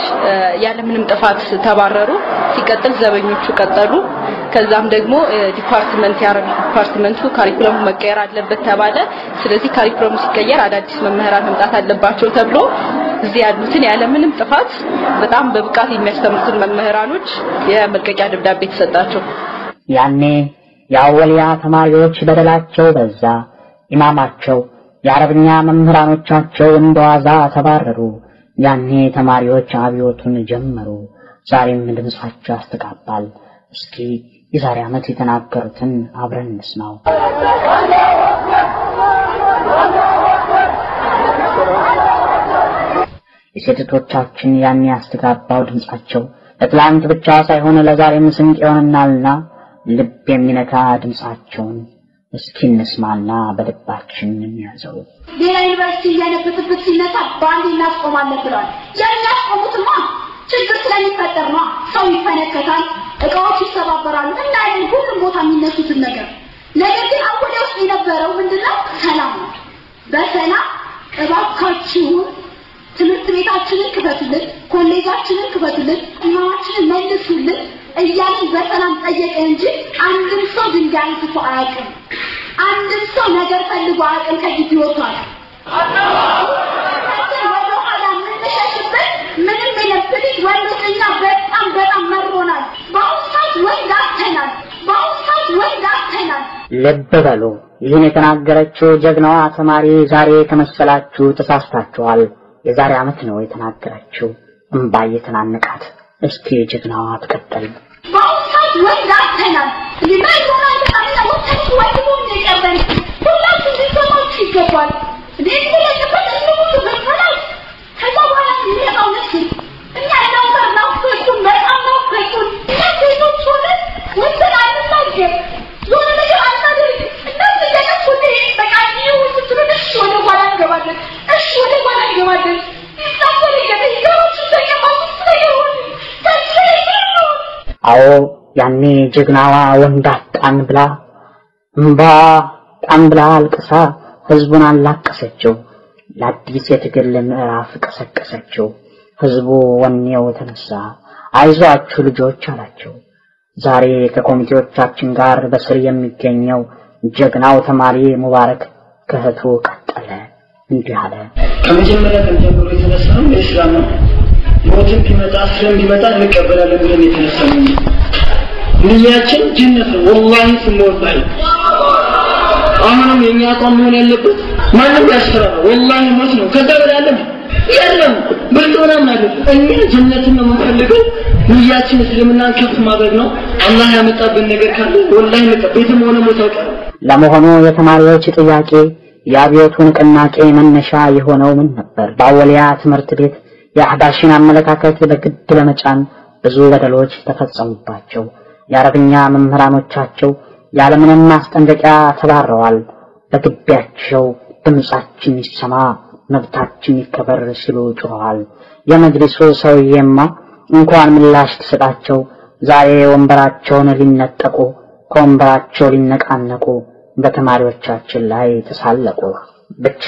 ያለምንም ጥፋት ተባረሩ። ሲቀጥል ዘበኞቹ ቀጠሉ። ከዛም ደግሞ department የ Arabic department ኡ curriculum ኡ መቀየር አለበት ተባለ። ስለዚህ curriculum ኡ ሲቀየር አዳዲስ መምህራን መምጣት አለባቸው ተብሎ እዚህ ያሉትን ያለምንም ጥፋት በጣም በብቃት የሚያስተምሩትን መምህራኖች የመልቀቂያ ደብዳቤ ተሰጣቸው። ያኔ የአወልያ ተማሪዎች በደላቸው በዛ። ኢማማቸው የአረብኛ መምህራኖቻቸው እንደዋዛ ተባረሩ። ያኔ ተማሪዎች አብዮቱን ጀመሩ። ዛሬም ድምጻቸው ያስተጋባል። እስኪ የዛሬ ዓመት የተናገሩትን አብረን እንስማው። የሴቶቻችን ያኔ ያስተጋባው ድምጻቸው ለትላንት ብቻ ሳይሆን ለዛሬም ስንቅ ይሆነናልና ልብ የሚነካ ድምጻቸውን እስኪ እንስማና በልባችን እንያዘው። ሌላ ዩኒቨርሲቲ እያነበትበት ሲነሳ በአንድ እናስቆማለን ብለዋል። የሚያስቆሙትማ ችግር ስለሚፈጠር ነው። ሰው ይፈነከታል፣ እቃዎች ይሰባበራሉ እና ሁሉም ቦታ የሚነሱትን ነገር። ነገር ግን አወሊያ ውስጥ የነበረው ምንድነው? ሰላም ነው። በሰላም እባካችሁን ትምህርት ቤታችንን ክፈቱልን፣ ኮሌጃችንን ክፈቱልን፣ ኢማማችንን መልሱልን እያልን በሰላም ጠየቀ እንጂ አንድም ሰው ድንጋይ አንስቶ አያውቅም። አንድም ሰው ነገር ፈልጎ አያውቅም። ከግቢ ወጥቷል። ወደ ኋላ የምንሸሽበት ምንም የለም። please ወንዶች፣ እኛ በጣም በጣም መሮናል። በአሁኑ ሰዓት ወንድ አጥተናል። በአሁኑ ሰዓት ወንድ አጥተናል። ልብ በሉ፣ ይህን የተናገረችው ጀግናዋ ተማሪ ዛሬ ከመሰላችሁ ተሳስታችኋል። የዛሬ ዓመት ነው የተናገረችው፣ እምባ እየተናነቃት። እስኪ ጀግናዋ ትቀጥል። በአሁኑ ሰዓት ወንድ አጥተናል። እንዴ መሮናል በጣም። እኛ ወጥተን ወንድ መሆን የቀረን ሁላችሁ ሊሰማችሁ ይገባል። እንዴ እንለቅበት እንሙት በሰላም። ከዛ በኋላ የሚመጣው ምስል እኛ እናንተ ናፍቀቱን፣ በጣም ናፍቀቱን። እኛ ሴቶች ሆነን ወንድን አንናገር፣ የሆነ ነገር አናደርግ። እናንተ እያላችሁ በቃ ይሁን ስትሉን እሺ ወደ ኋላ እንገባለን፣ እሺ ወደ ኋላ እንገባለን። አዎ ያኔ ጀግናዋ ወንድ አጣን ብላ እምባ ጣን ብላ አልቅሳ ህዝቡን አላቀሰችው። ለአዲስ የትግል ምዕራፍ ቀሰቀሰችው። ህዝቡ ወኔው ተነሳ። አይዟችሁ ልጆች አላቸው። ዛሬ ከኮሚቴዎቻችን ጋር በስር የሚገኘው ጀግናው ተማሪ ሙባረክ ከእህቱ ቀጠለ። እንዲህ አለ። ከመጀመሪያ ቀን ጀምሮ የተነሳነው ለኢስላም ነው። ሞትም ቢመጣ እስርም ቢመጣ እንቀበላለን ብለን የተነሳነው ንያችን ጀነት ነው። ወላሂ ስመ ወላሂ አሁንም የኛ አቋም መሆን ያለበት ማንም ያስፈራራ፣ ወላሂ ሞት ነው። ከዛ በላይ አለ የለም። ብልጥ ምናምን አይደለም። እኛ ጀነትን ነው የምንፈልገው። ንያችን እስልምናን ከፍ ማድረግ ነው። አላህ ያመጣብን ነገር ካለ ወላሂ ቤትም ሆነ ሞት ያውቃል። ለመሆኑ የተማሪዎች ጥያቄ የአብዮቱ ንቅናቄ መነሻ የሆነው ምን ነበር? በአወልያ ትምህርት ቤት የአህባሽን አመለካከት በግድ ለመጫን ብዙ በደሎች ተፈጸሙባቸው። የአረብኛ መምህራኖቻቸው ያለምንም ማስጠንቀቂያ ተባረዋል። በግቢያቸው ድምጻችን ይሰማ መብታችን ይከበር ሲሉ ጮኸዋል። የመጅሊሱ ሰውዬማ እንኳን ምላሽ ተሰጣቸው፣ ዛሬ ወንበራቸውን ሊነጠቁ ከወንበራቸው ሊነቃነቁ በተማሪዎቻችን ላይ ተሳለቁ። ብቻ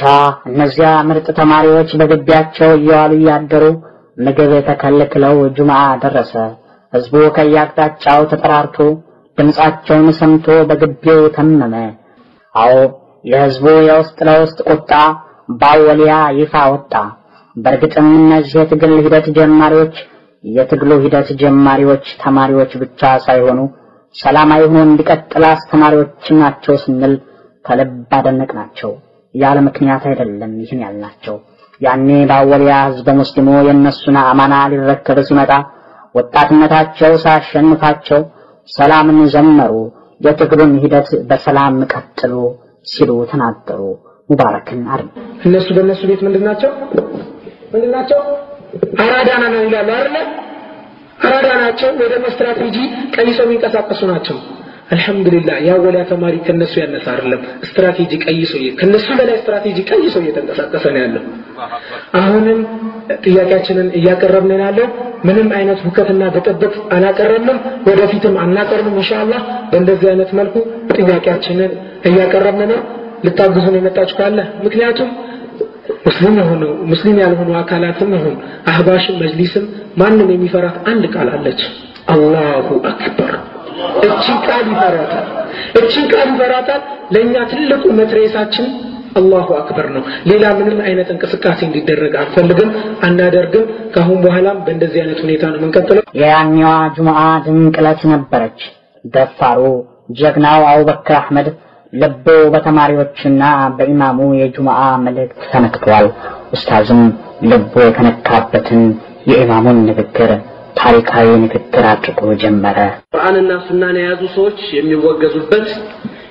እነዚያ ምርጥ ተማሪዎች በግቢያቸው እየዋሉ እያደሩ ምግብ ተከልክለው ጁምዓ ደረሰ። ህዝቡ ከየአቅጣጫው ተጠራርቶ ድምጻቸውን ሰምቶ በግቢው ተመመ። አዎ የህዝቡ የውስጥ ለውስጥ ቁጣ ባወሊያ ይፋ ወጣ። በእርግጥም እነዚህ የትግል ሂደት ጀማሪዎች የትግሉ ሂደት ጀማሪዎች ተማሪዎች ብቻ ሳይሆኑ ሰላማዊ ሆኖ እንዲቀጥል አስተማሪዎች ናቸው ስንል ከልብ አደነቅናቸው። ያለ ምክንያት አይደለም ይህን ያልናቸው። ያኔ ባወሊያ ህዝበ ሙስሊሙ የእነሱን አማና ሊረከብ ሲመጣ ወጣትነታቸው ሳያሸንፋቸው ሰላምን ዘመሩ፣ የትግሉን ሂደት በሰላም ቀጥሉ ሲሉ ተናገሩ። ሙባረክን አድም እነሱ በእነሱ ቤት ምንድናቸው? ምንድናቸው? አራዳ ነን ይላሉ አይደለ? አራዳ ናቸው። ወይ ደግሞ ስትራቴጂ ቀይሰው የሚንቀሳቀሱ ናቸው። አልহামዱሊላህ ያወሊያ ተማሪ ከነሱ ያነሳ አይደለም። ስትራቴጂ ቀይሶ ከነሱ በላይ ስትራቴጂ ቀይሶ እየተንቀሳቀሰ ነው ያለው። አሁንም ጥያቄያችንን እያቀረብን ያለው ምንም አይነት ሁከትና ብጥብጥ አላቀረብንም፣ ወደፊትም አናቀርብም። ኢንሻአላህ በእንደዚህ አይነት መልኩ ጥያቄያችንን እያቀረብን ነው። ልታግዙን የመጣችሁ ካለ ምክንያቱም ሙስሊም የሆኑ ሙስሊም ያልሆኑ አካላትም ይሁን አህባሽም መጅሊስም ማንም የሚፈራት አንድ ቃል አለች፣ አላሁ አክበር። እቺ ቃል ይፈራታል። እቺ ቃል ይፈራታል። ለኛ ትልቁ መትረየሳችን አላሁ አክበር ነው። ሌላ ምንም አይነት እንቅስቃሴ እንዲደረግ አንፈልግም፣ አናደርግም። ካሁን በኋላም በእንደዚህ አይነት ሁኔታ ነው የምንቀጥለው። የያኔዋ ጁምዓ ድንቅ ዕለት ነበረች። ደፋሩ ጀግናው አቡበክር አህመድ ልቡ በተማሪዎችና በኢማሙ የጁምዓ መልእክት ተነክቷል። ኡስታዝም ልቡ የተነካበትን የኢማሙን ንግግር ታሪካዊ ንግግር አድርጎ ጀመረ። ቁርአንና ሱናን የያዙ ሰዎች የሚወገዙበት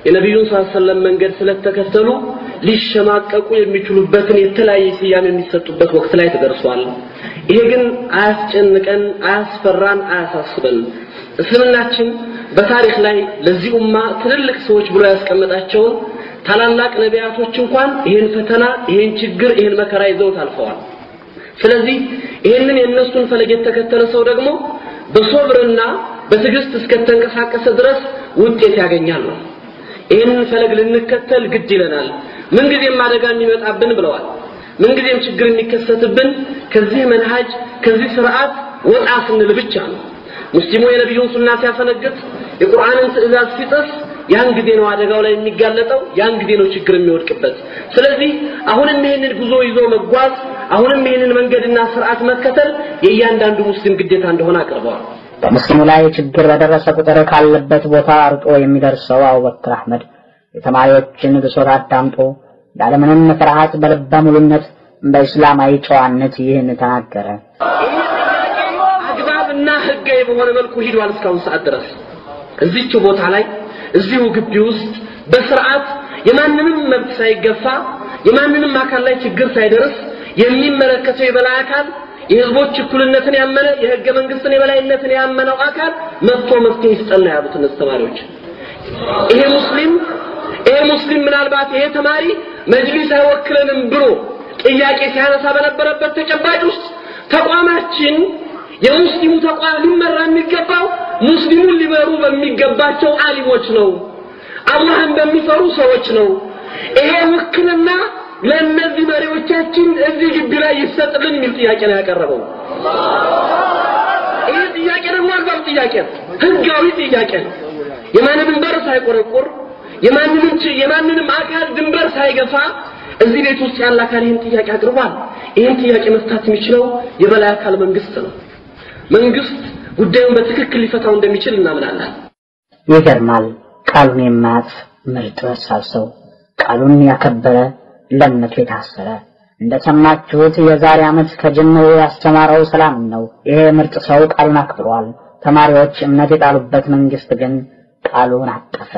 የነቢዩን ሰለላሁ ዐለይሂ ወሰለም መንገድ ስለተከተሉ ሊሸማቀቁ የሚችሉበትን የተለያየ ስያሜ የሚሰጡበት ወቅት ላይ ተደርሷል። ይሄ ግን አያስጨንቀን፣ አያስፈራን፣ አያሳስበን። እስልምናችን በታሪክ ላይ ለዚህ ኡማ ትልልቅ ሰዎች ብሎ ያስቀመጣቸውን ታላላቅ ነቢያቶች እንኳን ይሄን ፈተና፣ ይሄን ችግር፣ ይሄን መከራ ይዘውት አልፈዋል። ስለዚህ ይሄንን የነሱን ፈለግ የተከተለ ሰው ደግሞ በሶብርና በትዕግስት እስከተንቀሳቀሰ ድረስ ውጤት ያገኛል ነው። ይሄንን ፈለግ ልንከተል ግድ ይለናል። ምንጊዜም አደጋ የሚመጣብን ብለዋል። ምንጊዜም ችግር የሚከሰትብን ከዚህ መንሃጅ ከዚህ ስርዓት ወጣ ስንል ብቻ ነው። ሙስሊሙ የነቢዩን ሱና ሲያፈነግጥ፣ የቁርአንን ትዕዛዝ ሲጥስ ያን ጊዜ ነው አደጋው ላይ የሚጋለጠው፣ ያን ጊዜ ነው ችግር የሚወድቅበት። ስለዚህ አሁንም ይሄንን ጉዞ ይዞ መጓዝ፣ አሁንም ይሄንን መንገድና ስርዓት መከተል የእያንዳንዱ ሙስሊም ግዴታ እንደሆነ አቅርበዋል። በሙስሊሙ ላይ ችግር በደረሰ ቁጥር ካለበት ቦታ አርጦ የሚደርሰው አቡበክር አህመድ የተማሪዎችን ብሶት አዳምጦ ያለምንም ፍርሃት በልበ ሙሉነት በእስላማዊ ጨዋነት ይህን ተናገረ። አግባብና ህጋዊ በሆነ መልኩ ሂዷል። እስካሁን ሰዓት ድረስ እዚህች ቦታ ላይ እዚሁ ግቢ ውስጥ በስርዓት የማንንም መብት ሳይገፋ የማንንም አካል ላይ ችግር ሳይደርስ የሚመለከተው የበላይ አካል የህዝቦች እኩልነትን ያመነ የህገ መንግስትን የበላይነትን ያመነው አካል መጥቶ መፍትሄ ይስጠን ነው ያሉት እነዚህ ተማሪዎች። ይሄ ሙስሊም ምናልባት ይሄ ተማሪ መጅሊስ አይወክለንም ብሎ ጥያቄ ሲያነሳ በነበረበት ተጨባጭ ውስጥ ተቋማችን የሙስሊሙ ተቋም ሊመራ የሚገባው ሙስሊሙን ሊመሩ በሚገባቸው አሊሞች ነው፣ አላህን በሚፈሩ ሰዎች ነው። ይሄ ውክልና ለእነዚህ መሪዎቻችን እዚህ ግቢ ላይ ይሰጥልን የሚል ጥያቄ ነው ያቀረበው። ይሄ ጥያቄ ደግሞ አግባብ ጥያቄ ነው፣ ህጋዊ ጥያቄ ነው። የማንንም በር ሳይቆረቁር የማንንም አካል ድንበር ሳይገፋ እዚህ ቤት ውስጥ ያለ አካል ይህን ጥያቄ አቅርቧል። ይህን ጥያቄ መፍታት የሚችለው የበላይ አካል መንግስት ነው። መንግስት ጉዳዩን በትክክል ሊፈታው እንደሚችል እናምናለን። ይገርማል። ቃሉን የማያጥፍ ምርጥ በሳል ሰው፣ ቃሉን ያከበረ፣ ለእምነቱ የታሰረ። እንደሰማችሁት የዛሬ ዓመት ከጅምሩ ያስተማረው ሰላም ነው። ይሄ ምርጥ ሰው ቃሉን አክብሯል። ተማሪዎች እምነት የጣሉበት መንግስት ግን ቃሉን አጠፈ።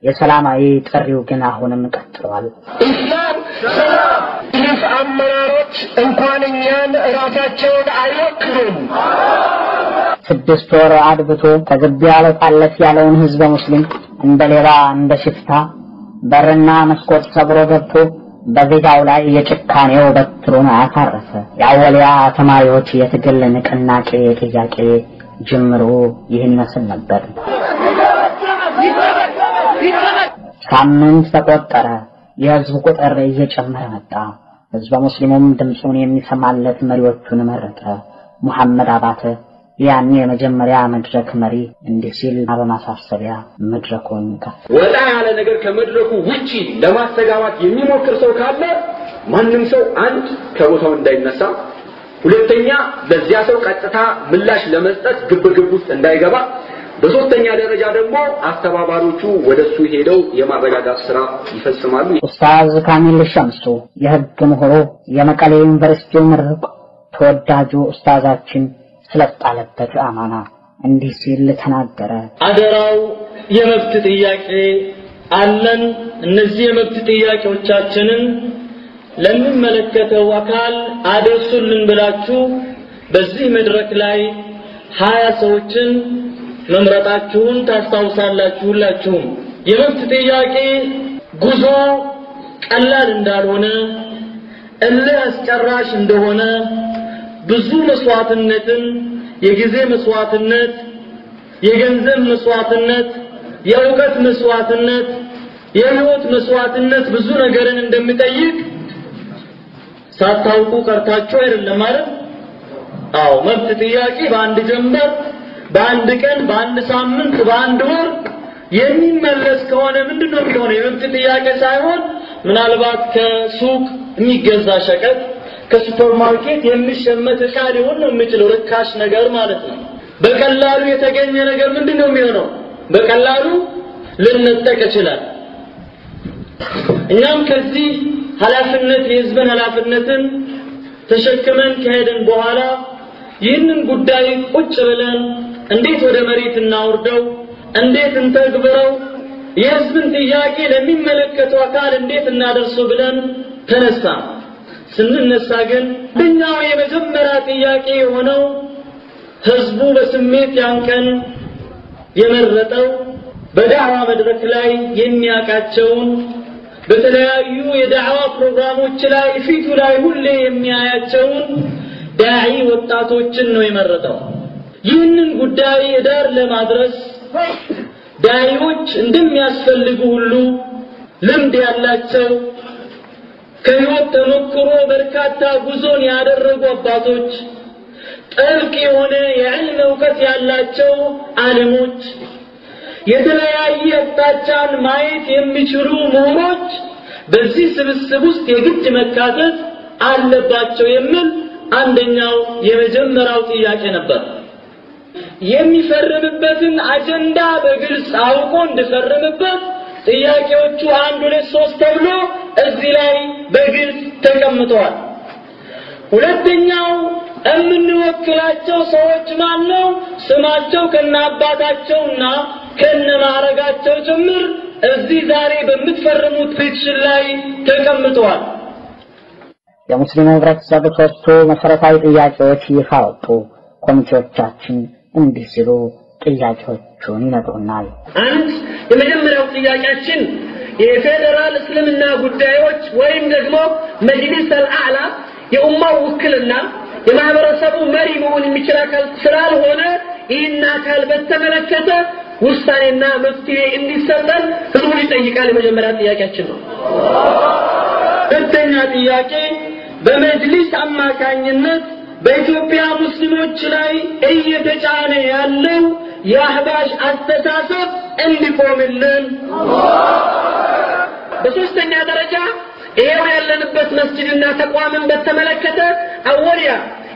የሰላማዊ ጥሪው ግን አሁንም ቀጥሏል። ኢስላም ሰላም። መጅሊስ አመራሮች እንኳን እኛን ራሳቸውን አይወክሉም። 6 ወር አድብቶ ከግቢ አልወጣለት ያለውን ህዝበ ሙስሊም እንደ ሌባ እንደ ሽፍታ በርና መስኮት ሰብሮ ገብቶ በዜጋው ላይ የጭካኔው በትሩን አሳረፈ። የአወሊያ ተማሪዎች የትግል ንቅናቄ ጥያቄ ጅምሩ ይህን ይመስል ነበር። ሳምንት ተቆጠረ። የህዝቡ ቁጥር እየጨመረ መጣ። ህዝበ ሙስሊሙም ድምፁን የሚሰማለት መሪዎቹን መረጠ። ሙሐመድ አባተ ያኔ የመጀመሪያ መድረክ መሪ እንዲህ ሲል በማሳሰቢያ መድረኩን ከፍ ወጣ ያለ ነገር ከመድረኩ ውጪ ለማስተጋባት የሚሞክር ሰው ካለ ማንም ሰው አንድ ከቦታው እንዳይነሳ፣ ሁለተኛ ለዚያ ሰው ቀጥታ ምላሽ ለመስጠት ግብግብ ውስጥ እንዳይገባ፣ በሶስተኛ ደረጃ ደግሞ አስተባባሪዎቹ ወደሱ ሄደው የማረጋጋት ስራ ይፈጽማሉ። ኡስታዝ ካሚል ሸምሱ የህግ ምሁሩ የመቀሌ ዩኒቨርሲቲው ምሩቅ ተወዳጁ ኡስታዛችን ስለጣለበት አማና እንዲህ ሲል ተናገረ። አደራው የመብት ጥያቄ አለን። እነዚህ የመብት ጥያቄዎቻችንን ለሚመለከተው አካል አደርሱልን ብላችሁ በዚህ መድረክ ላይ 20 ሰዎችን መምረጣችሁን ታስታውሳላችሁ። ሁላችሁም የመብት ጥያቄ ጉዞ ቀላል እንዳልሆነ፣ እልህ አስጨራሽ እንደሆነ፣ ብዙ መስዋዕትነትን፣ የጊዜ መስዋዕትነት፣ የገንዘብ መስዋዕትነት፣ የእውቀት መስዋዕትነት፣ የህይወት መስዋዕትነት ብዙ ነገርን እንደሚጠይቅ ሳታውቁ ቀርታችሁ አይደለም ማለት። አዎ፣ መብት ጥያቄ በአንድ ጀንበር፣ በአንድ ቀን፣ በአንድ ሳምንት፣ በአንድ ወር የሚመለስ ከሆነ ምንድነው የሚሆነው? የመብት ጥያቄ ሳይሆን ምናልባት ከሱቅ የሚገዛ ሸቀጥ፣ ከሱፐርማርኬት የሚሸመት ዕቃ ሊሆን ነው የሚችለው፣ ርካሽ ነገር ማለት ነው። በቀላሉ የተገኘ ነገር ምንድነው የሚሆነው? በቀላሉ ልንነጠቅ ይችላል። እኛም ከዚህ ኃላፊነት የህዝብን ኃላፊነትን ተሸክመን ከሄድን በኋላ ይህንን ጉዳይ ቁጭ ብለን እንዴት ወደ መሬት እናውርደው፣ እንዴት እንተግብረው፣ የህዝብን ጥያቄ ለሚመለከተው አካል እንዴት እናደርሰው ብለን ተነሳ። ስንነሳ ግን አንደኛው የመጀመሪያ ጥያቄ የሆነው ህዝቡ በስሜት ያን ቀን የመረጠው በዳዕዋ መድረክ ላይ የሚያውቃቸውን፣ በተለያዩ የዳዕዋ ፕሮግራሞች ላይ ፊቱ ላይ ሁሌ የሚያያቸውን ዳዒ ወጣቶችን ነው የመረጠው። ይህንን ጉዳይ ዳር ለማድረስ ዳዒዎች እንደሚያስፈልጉ ሁሉ ልምድ ያላቸው፣ ከህይወት ተሞክሮ በርካታ ጉዞን ያደረጉ አባቶች፣ ጥልቅ የሆነ የዕልም እውቀት ያላቸው ዓሊሞች፣ የተለያየ አቅጣጫን ማየት የሚችሉ ምሁሮች በዚህ ስብስብ ውስጥ የግድ መካተት አለባቸው የሚል አንደኛው የመጀመሪያው ጥያቄ ነበር። የሚፈርምበትን አጀንዳ በግልጽ አውቆ እንዲፈርምበት ጥያቄዎቹ 1 2 3 ተብሎ እዚህ ላይ በግልጽ ተቀምጠዋል። ሁለተኛው የምንወክላቸው ሰዎች ማን ነው? ስማቸው ከነአባታቸውና ከነማዕረጋቸው ጭምር እዚህ ዛሬ በምትፈርሙት petition ላይ ተቀምጠዋል። የሙስሊሙ ህብረተሰብ ሶስቱ መሰረታዊ ጥያቄዎች ይፋ ወጡ። ኮሚቴዎቻችን እንዲህ ሲሉ ጥያቄዎቹን ይነግሩናል። አንድ፣ የመጀመሪያው ጥያቄያችን የፌዴራል እስልምና ጉዳዮች ወይም ደግሞ መጅሊስ አልአዕላ የኡማው ውክልና የማህበረሰቡ መሪ መሆን የሚችል አካል ስላልሆነ ይህን አካል በተመለከተ ውሳኔና መፍትሄ እንዲሰጠን ህዝቡን ይጠይቃል። የመጀመሪያ ጥያቄያችን ነው። ሁለተኛ ጥያቄ በመጅሊስ አማካኝነት በኢትዮጵያ ሙስሊሞች ላይ እየተጫነ ያለው የአህባሽ አስተሳሰብ እንዲቆምልን። በሶስተኛ ደረጃ ይሄው ያለንበት መስጂድና ተቋምን በተመለከተ አወሊያ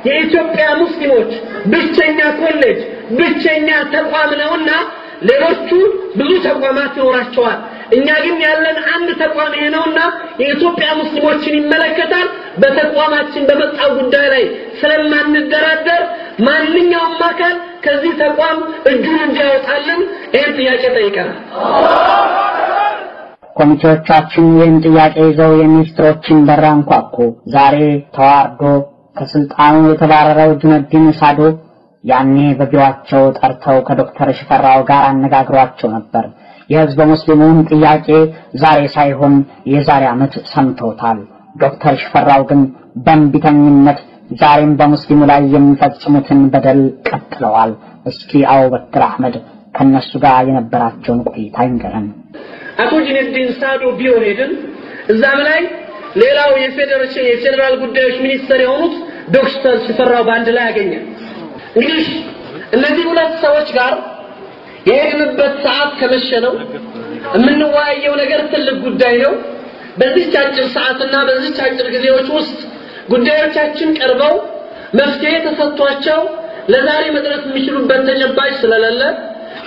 የኢትዮጵያ ሙስሊሞች ብቸኛ ኮሌጅ፣ ብቸኛ ተቋም ነውና ሌሎቹ ብዙ ተቋማት ይኖራቸዋል። እኛ ግን ያለን አንድ ተቋም ይሄ ነውና የኢትዮጵያ ሙስሊሞችን ይመለከታል። በተቋማችን በመጣው ጉዳይ ላይ ስለማንደራደር ማንኛውም አካል ከዚህ ተቋም እጁን እንዲያወጣልን ይሄን ጥያቄ ጠይቀናል። ኮሚቴዎቻችን ይህን ጥያቄ ይዘው የሚኒስትሮችን በር አንኳኩ። ዛሬ ተዋርዶ ከስልጣኑ የተባረረው ጁነዲን ሳዶ ያኔ በቢሮአቸው ጠርተው ከዶክተር ሽፈራው ጋር አነጋግሯቸው ነበር። የህዝበ ሙስሊሙን ጥያቄ ዛሬ ሳይሆን የዛሬ ዓመት ሰምተውታል። ዶክተር ሽፈራው ግን በእምቢተኝነት ዛሬም በሙስሊሙ ላይ የሚፈጽሙትን በደል ቀጥለዋል። እስኪ አቡበክር አህመድ ከነሱ ጋር የነበራቸውን ቆይታ ይንገረን። አቶ ጁነዲን ሳዶ ቢሮ ሄድን። እዛም ላይ ሌላው የፌዴሬሽን የፌዴራል ጉዳዮች ሚኒስትር የሆኑት ዶክተር ሽፈራው ባንድ ላይ አገኘን። እንግዲህ እነዚህ ሁለት ሰዎች ጋር የሄድንበት ሰዓት ከመሸ ነው። የምንወያየው ነገር ትልቅ ጉዳይ ነው። በዚህች አጭር ሰዓትና በዚህች አጭር ጊዜዎች ውስጥ ጉዳዮቻችን ቀርበው መፍትሄ ተሰጥቷቸው ለዛሬ መድረስ የሚችሉበት ተጨባጭ ስለሌለ፣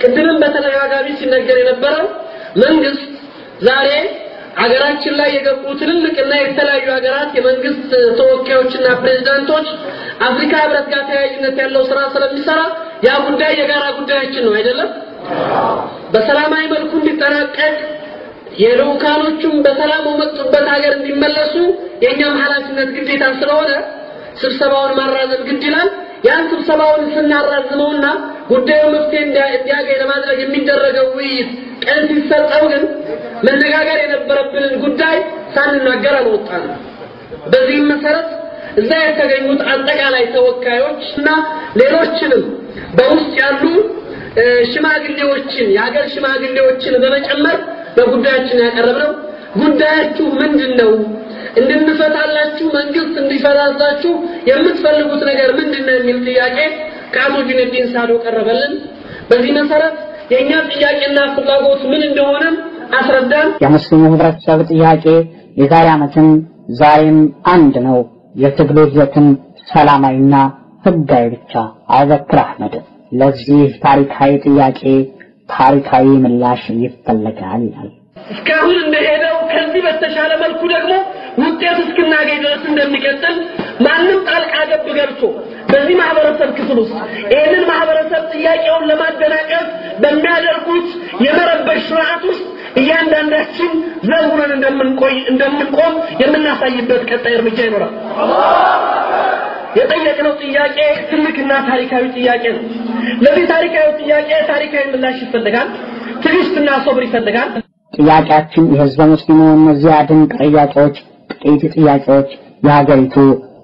ቅድምም በተደጋጋሚ ሲነገር የነበረው መንግስት ዛሬ ሀገራችን ላይ የገቡ ትልልቅና የተለያዩ ሀገራት የመንግስት ተወካዮችና ፕሬዝዳንቶች አፍሪካ ህብረት ጋር ተያያዥነት ያለው ስራ ስለሚሰራ ያ ጉዳይ የጋራ ጉዳያችን ነው አይደለም? በሰላማዊ መልኩ እንዲጠናቀቅ የልኡካኖቹም በሰላም ወመጡበት ሀገር እንዲመለሱ የኛም ኃላፊነት ግዴታ ስለሆነ ስብሰባውን ማራዘም ግድ ይላል። ያን ስብሰባውን ስናራዝመውና ጉዳዩ መፍትሄ እንዲያገኝ ለማድረግ የሚደረገው ውይይት ቀን ሲሰጠው ግን መነጋገር የነበረብንን ጉዳይ ሳንናገር አልወጣንም። በዚህም መሰረት እዛ የተገኙት አጠቃላይ ተወካዮች እና ሌሎችንም በውስጥ ያሉ ሽማግሌዎችን የሀገር ሽማግሌዎችን በመጨመር በጉዳያችን ያቀረብነው ጉዳያችሁ ምንድነው? እንድንፈታላችሁ መንግስት እንዲፈታላችሁ የምትፈልጉት ነገር ምንድነው የሚል ጥያቄ ከአቶ ጁነዲን ሳዶ ቀረበልን። በዚህ መሰረት የኛ ጥያቄና ፍላጎት ምን እንደሆነ አስረዳን። የሙስሊሙ ህብረተሰብ ጥያቄ የዛሬ ዓመትም ዛሬም አንድ ነው። የትግሉ ሂደትም ሰላማዊና ህጋዊ ብቻ። አቡበክር አህመድ ለዚህ ታሪካዊ ጥያቄ ታሪካዊ ምላሽ ይፈለጋል ይላል። እስካሁን እንደሄደው ከዚህ በተሻለ መልኩ ደግሞ ውጤት እስክናገኝ ድረስ እንደሚቀጥል ማንም ጣልቃ ገብ ገብቶ በዚህ ማህበረሰብ ክፍል ውስጥ ይህንን ማህበረሰብ ጥያቄውን ለማደናቀፍ በሚያደርጉት የመረበሽ ስርዓት ውስጥ እያንዳንዳችን ዘብ ሆነን እንደምንቆም የምናሳይበት ቀጣይ እርምጃ ይኖራል። የጠየቅነው ጥያቄ ትልቅና ታሪካዊ ጥያቄ ነው። ለዚህ ታሪካዊ ጥያቄ ታሪካዊ ምላሽ ይፈልጋል። ትዕግስትና ሶብር ይፈልጋል። ጥያቄያችን የህዝበ ሙስሊሙ እነዚያ ድንቅ ጥያቄዎች፣ ጥቂት ጥያቄዎች የሀገሪቱ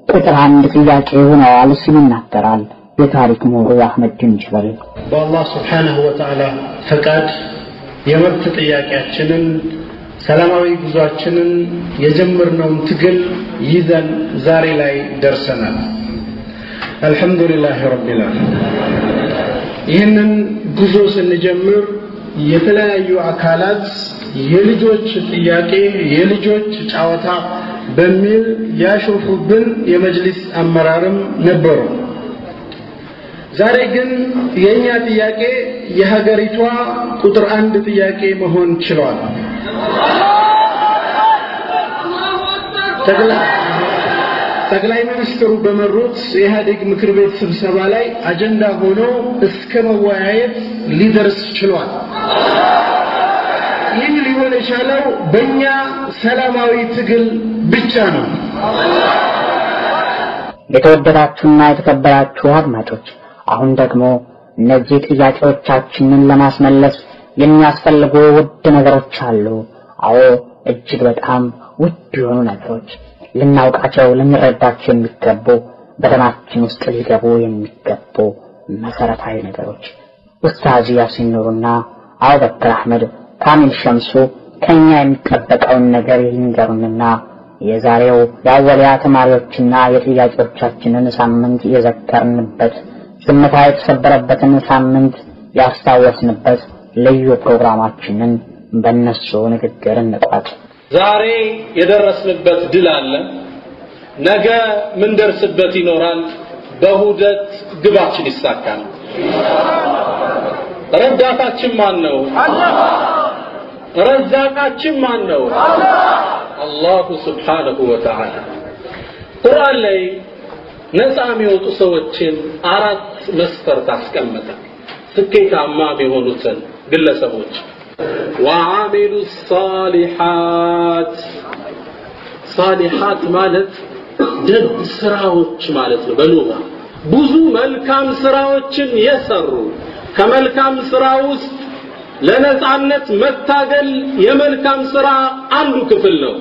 ቁጥር አንድ ጥያቄ ሆነዋል ሲል ይናገራል የታሪክ ምሁሩ አህመድ ጅበል። በአላህ ሱብሓነሁ ወተዓላ ፈቃድ የመብት ጥያቄያችንን ሰላማዊ ጉዟችንን የጀመርነውን ትግል ይዘን ዛሬ ላይ ደርሰናል። አልሐምዱሊላህ ረቢል ዓለሚን። ይህንን ጉዞ ስንጀምር የተለያዩ አካላት የልጆች ጥያቄ የልጆች ጨዋታ በሚል ያሾፉብን የመጅሊስ አመራርም ነበሩ። ዛሬ ግን የኛ ጥያቄ የሀገሪቷ ቁጥር አንድ ጥያቄ መሆን ችሏል። ጠቅላይ ሚኒስትሩ በመሩት የኢህአዴግ ምክር ቤት ስብሰባ ላይ አጀንዳ ሆኖ እስከ መወያየት ሊደርስ ችሏል። ይህ ሊሆን የቻለው በእኛ ሰላማዊ ትግል ብቻ ነው። የተወደዳችሁና የተከበራችሁ አድማጮች፣ አሁን ደግሞ እነዚህ ጥያቄዎቻችንን ለማስመለስ የሚያስፈልጉ ውድ ነገሮች አሉ። አዎ፣ እጅግ በጣም ውድ የሆኑ ነገሮች፣ ልናውቃቸው ልንረዳቸው የሚገቡ፣ በደማችን ውስጥ ሊገቡ የሚገቡ መሰረታዊ ነገሮች። ኡስታዝ ያሲን ኑሩና አቡበክር አህመድ፣ ካሚል ሸምሱ ከኛ የሚጠበቀውን ነገር ይንገሩንና የዛሬው የአወሊያ ተማሪዎችና የጥያቄዎቻችንን ሳምንት የዘከርንበት፣ ዝምታ የተሰበረበትን ሳምንት ያስታወስንበት ልዩ ፕሮግራማችንን በእነሱ ንግግር እንቋጭ። ዛሬ የደረስንበት ድል አለ፣ ነገ ምን ደርስበት ይኖራል። በሁደት ግባችን ይሳካል። ረዳታችን ማን ነው? ረዛቃችን ማን ነው? አላሁ ሱብሓነሁ ወተዓላ። ቁርአን ላይ ነፃ የሚወጡ ሰዎችን አራት መስፈርት አስቀመጠ። ስኬታማ የሚሆኑትን ግለሰቦች ወዓሚሉ ሷሊሓት። ሷሊሓት ማለት ደግ ስራዎች ማለት ነው። በሉጋ ብዙ መልካም ስራዎችን የሰሩ፣ ከመልካም ስራ ውስጥ ለነጻነት መታገል የመልካም ስራ አንዱ ክፍል ነው።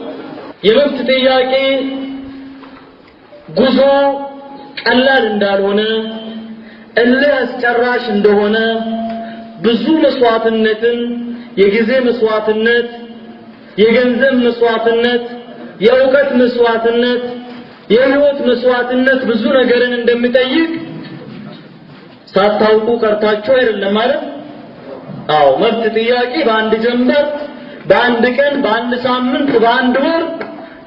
የመብት ጥያቄ ጉዞ ቀላል እንዳልሆነ፣ እልህ አስጨራሽ እንደሆነ፣ ብዙ መስዋዕትነትን፣ የጊዜ መስዋዕትነት፣ የገንዘብ መስዋዕትነት፣ የእውቀት መስዋዕትነት፣ የህይወት መስዋዕትነት ብዙ ነገርን እንደሚጠይቅ ሳታውቁ ቀርታችሁ አይደለም ማለት። አዎ፣ መብት ጥያቄ በአንድ ጀንበር፣ በአንድ ቀን፣ በአንድ ሳምንት፣ በአንድ ወር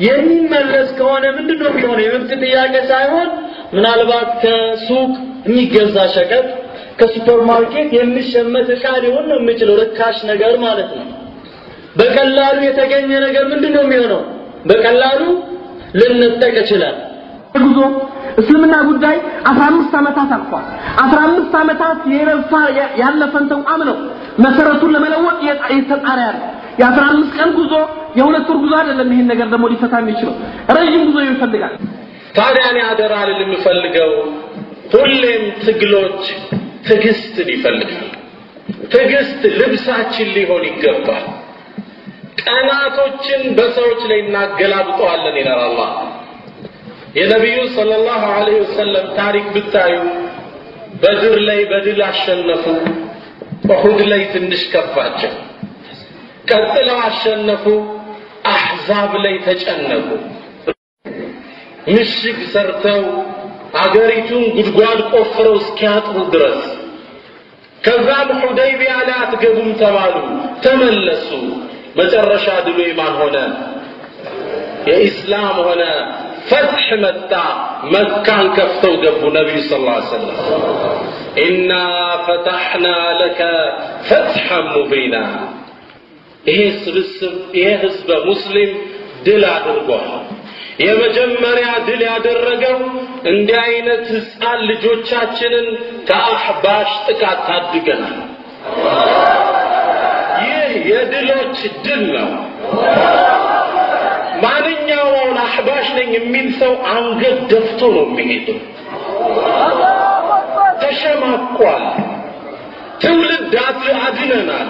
የሚመለስ ከሆነ ምንድነው የሚሆነው? የመብት ጥያቄ ሳይሆን ምናልባት ከሱቅ የሚገዛ ሸቀጥ፣ ከሱፐርማርኬት የሚሸመት ዕቃ ሊሆን ነው የሚችለው፣ ርካሽ ነገር ማለት ነው። በቀላሉ የተገኘ ነገር ምንድነው የሚሆነው? በቀላሉ ልንጠቅ ይችላል። ጉዞ እስልምና ጉዳይ 15 ዓመታት አልፏል። 15 ዓመታት የረፋ ያለፈን ተቋም ነው መሰረቱን ለመለወጥ እየተጣረ ያለ። የ15 ቀን ጉዞ የሁለት ወር ጉዞ አይደለም። ይሄን ነገር ደግሞ ሊፈታ የሚችለው ረጅም ጉዞ ይፈልጋል። ታዲያ እኔ አደራ ልል የምፈልገው ሁሌም ትግሎች ትዕግስትን ይፈልጋል። ትዕግስት ልብሳችን ሊሆን ይገባል። ቀናቶችን በሰዎች ላይ እናገላብጠዋለን ይላል አላህ። የነቢዩ ሰለላሁ ዐለይሂ ወሰለም ታሪክ ብታዩ በድር ላይ በድል አሸነፉ፣ ኡሑድ ላይ ትንሽ ከፋቸው፣ ቀጥለው አሸነፉ፣ አሕዛብ ላይ ተጨነቁ። ምሽግ ሰርተው አገሪቱን ጉድጓድ ቆፍረው እስኪያጥሩ ድረስ። ከዛም ሁደይቢያ ላይ አትገቡም ተባሉ፣ ተመለሱ። መጨረሻ ድሉ የማን ሆነ? የኢስላም ሆነ። ፈትሕ መጣ። መካን ከፍተው ገቡ ነቢዩ ሰለላሁ ዐለይሂ ወሰለም። ኢና ፈተሕና ለከ ፈትሐን ሙቢና። ይሄ ስብስብ፣ ይሄ ህዝበ ሙስሊም ድል አድርጓል። የመጀመሪያ ድል ያደረገው እንዲህ አይነት ህፃን ልጆቻችንን ከአሕባሽ ጥቃት ታድገናል። ይህ የድሎች ድል ነው። ማንኛውም አሕባሽ ነኝ የሚል ሰው አንገት ደፍቶ ነው የሚሄደው። ተሸማቋል። ትውልድ አድነናል።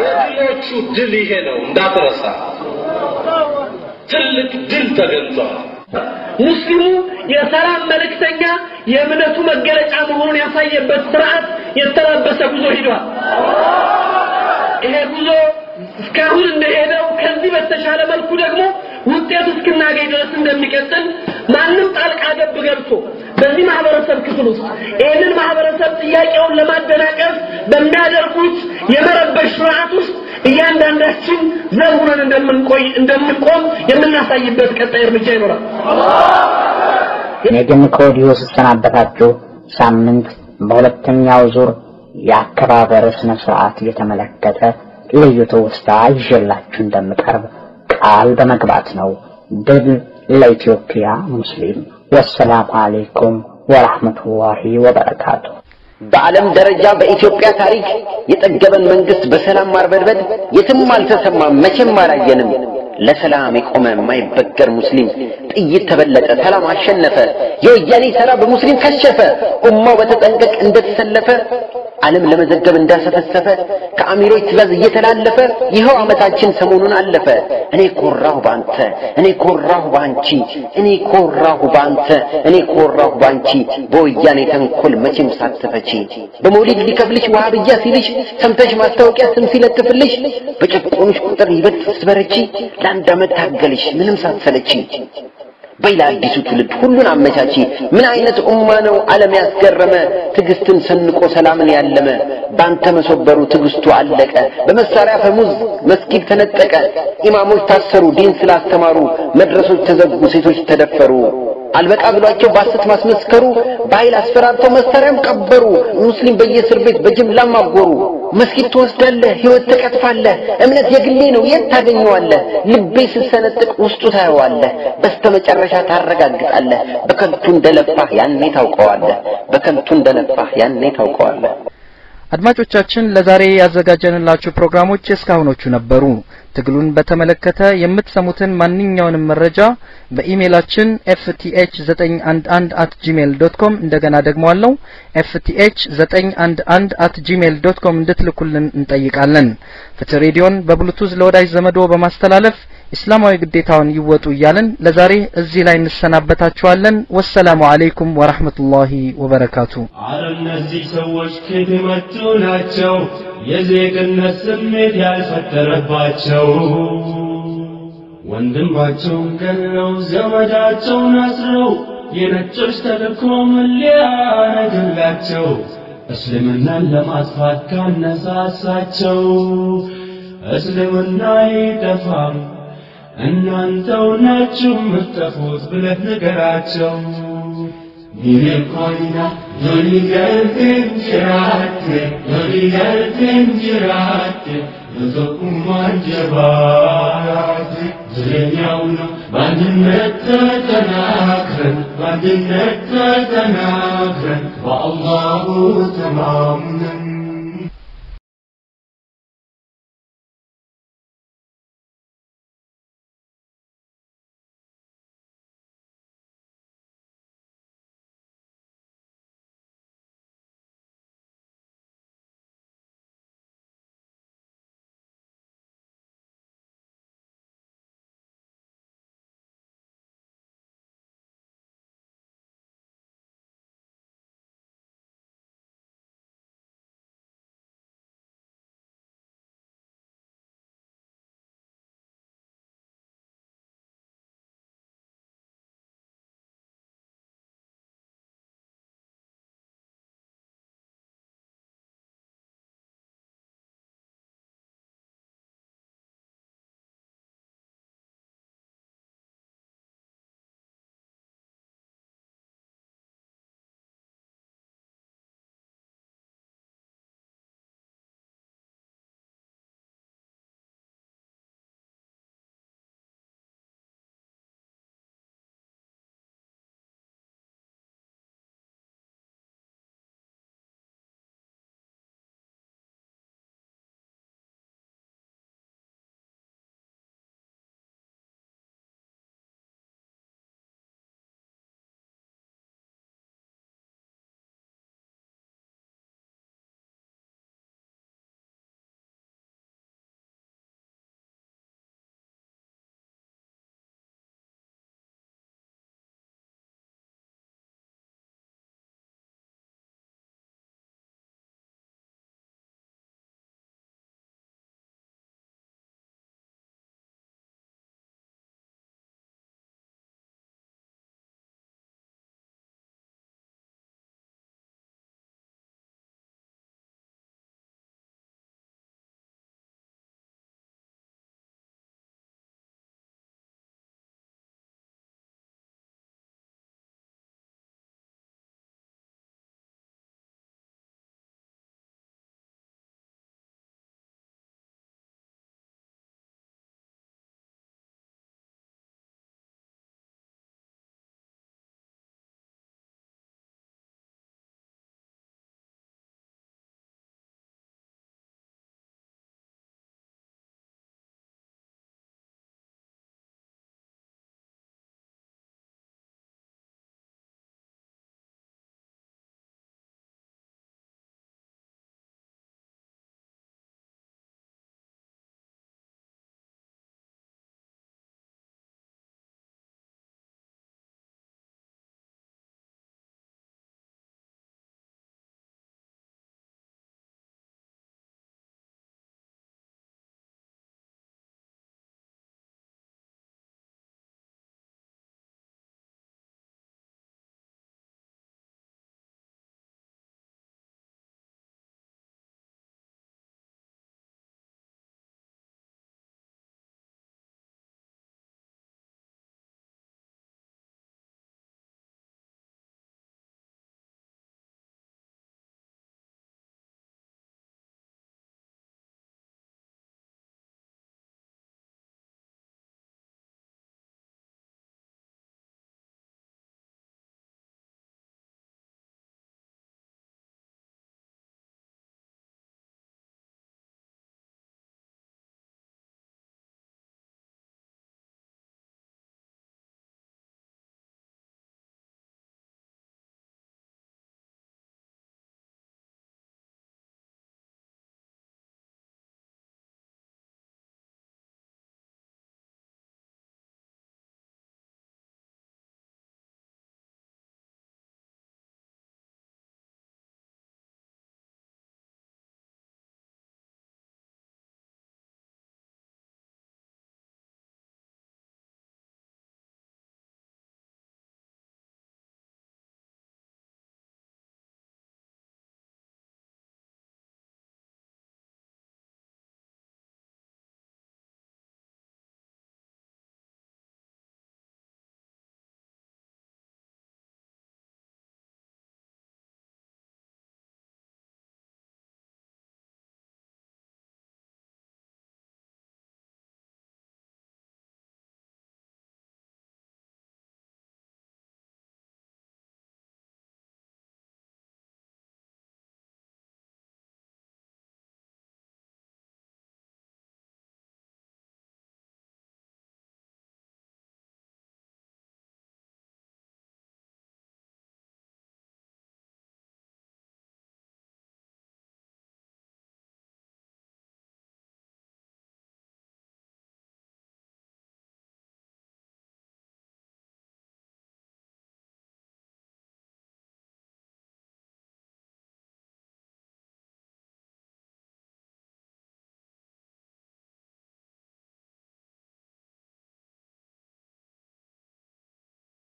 የድሎቹ ድል ይሄ ነው፣ እንዳትረሳ። ትልቅ ድል ተገኝቷል። ሙስሊሙ የሰላም መልእክተኛ፣ የእምነቱ መገለጫ መሆኑን ያሳየበት ስርዓት የተላበሰ ጉዞ ሂዷል። ይሄ ጉዞ እስካሁን እንደሄደው ከዚህ በተሻለ መልኩ ደግሞ ውጤት እስክናገኝ ድረስ እንደሚቀጥል፣ ማንም ጣልቃ ገብ ገብቶ በዚህ ማህበረሰብ ክፍል ውስጥ ይህንን ማህበረሰብ ጥያቄውን ለማደናቀፍ በሚያደርጉት የመረበሽ ስርዓት ውስጥ እያንዳንዳችን ዘብ ሆነን እንደምንቆይ እንደምንቆም የምናሳይበት ቀጣይ እርምጃ ይኖራል። እኔ ግን ከወዲሁ ስሰናበታችሁ ሳምንት በሁለተኛው ዙር የአከባበር ስነ ስርዓት እየተመለከተ ልዩ ትውስታ ይዤላችሁ እንደምቀርብ ቃል በመግባት ነው። ድል ለኢትዮጵያ ሙስሊም። ወሰላሙ አለይኩም ወራህመቱላሂ ወበረካቱ። በዓለም ደረጃ በኢትዮጵያ ታሪክ የጠገበን መንግስት በሰላም ማርበድበድ የትም አልተሰማም፣ መቼም አላየንም። ለሰላም የቆመ የማይበገር ሙስሊም ጥይት ተበለጠ፣ ሰላም አሸነፈ። የወያኔ ሴራ በሙስሊም ከሸፈ። ኡማው በተጠንቀቅ እንደተሰለፈ፣ ዓለም ለመዘገብ እንዳሰፈሰፈ፣ ከአሚሮች ትእዛዝ እየተላለፈ ይኸው ዓመታችን ሰሞኑን አለፈ። እኔ ኮራሁ ባንተ፣ እኔ ኮራሁ ባንቺ፣ እኔ ኮራሁ ባንተ፣ እኔ ኮራሁ ባንቺ፣ በወያኔ ተንኮል መቼም ሳትፈቺ። በመውሊድ ሊከፍልሽ ወሃብያ ሲልሽ ሰምተሽ፣ ማስታወቂያ ስም ሲለጥፍልሽ፣ በጨቆኑሽ ቁጥር ይበልጥ ስትበረቺ፣ ለአንድ ዓመት ታገልሽ ምንም ሳትሰለቺ። በይ ለአዲሱ ትውልድ ሁሉን አመቻቺ። ምን አይነት ኡማ ነው ዓለም ያስገረመ፣ ትዕግስትን ሰንቆ ሰላምን ያለመ። ባንተ መሶበሩ ትዕግስቱ አለቀ። በመሳሪያ ፈሙዝ መስጊድ ተነጠቀ። ኢማሞች ታሰሩ ዲን ስላስተማሩ፣ መድረሶች ተዘጉ፣ ሴቶች ተደፈሩ። አልበቃ ብሏቸው ባሰት ማስመስከሩ፣ በኃይል አስፈራርተው መሳሪያም ቀበሩ። ሙስሊም በየእስር ቤት በጅምላም አጎሩ። መስጊድ ትወስዳለህ፣ ህይወት ትቀጥፋለህ። እምነት የግሌ ነው የት ታገኘዋለህ? ልቤ ስትሰነጥቅ ውስጡ ታየዋለህ። በስተመጨረሻ ታረጋግጣለህ። በከንቱ እንደለፋህ ያኔ ታውቀዋለህ። በከንቱ እንደለፋህ ያኔ ታውቀዋለህ። አድማጮቻችን፣ ለዛሬ ያዘጋጀንላችሁ ፕሮግራሞች እስካሁኖቹ ነበሩ። ትግሉን በተመለከተ የምትሰሙትን ማንኛውንም መረጃ በኢሜይላችን fth911@gmail.com፣ እንደገና ደግመዋለሁ፣ fth911@gmail.com እንድትልኩልን እንጠይቃለን። ፍትህ ሬዲዮን በብሉቱዝ ለወዳጅ ዘመዶ በማስተላለፍ እስላማዊ ግዴታውን ይወጡ እያልን ለዛሬ እዚህ ላይ እንሰናበታችኋለን። ወሰላሙ አለይኩም ወራህመቱላሂ ወበረካቱ። አረ እነዚህ ሰዎች ከየት የመጡ ናቸው? የዜግነት ስሜት ያልፈጠረባቸው፣ ወንድማቸውን ገለው ዘመዳቸውን አስረው የነጮች ተልእኮ ምን ሊያረግላቸው? እስልምናን ለማጥፋት ካነሳሳቸው፣ እስልምና አይጠፋም፣ እናንተው ናችሁ የምትጠፉት ብለህ ንገራቸው። Nimekoina loli galteen jiraatte, loli galteen jiraatte, tokkummaan jabaate jireenyaው ነው። በአንድነት ተጠናክረን፣ በአንድነት ተጠናክረን፣ በአላሁ ተማምነን።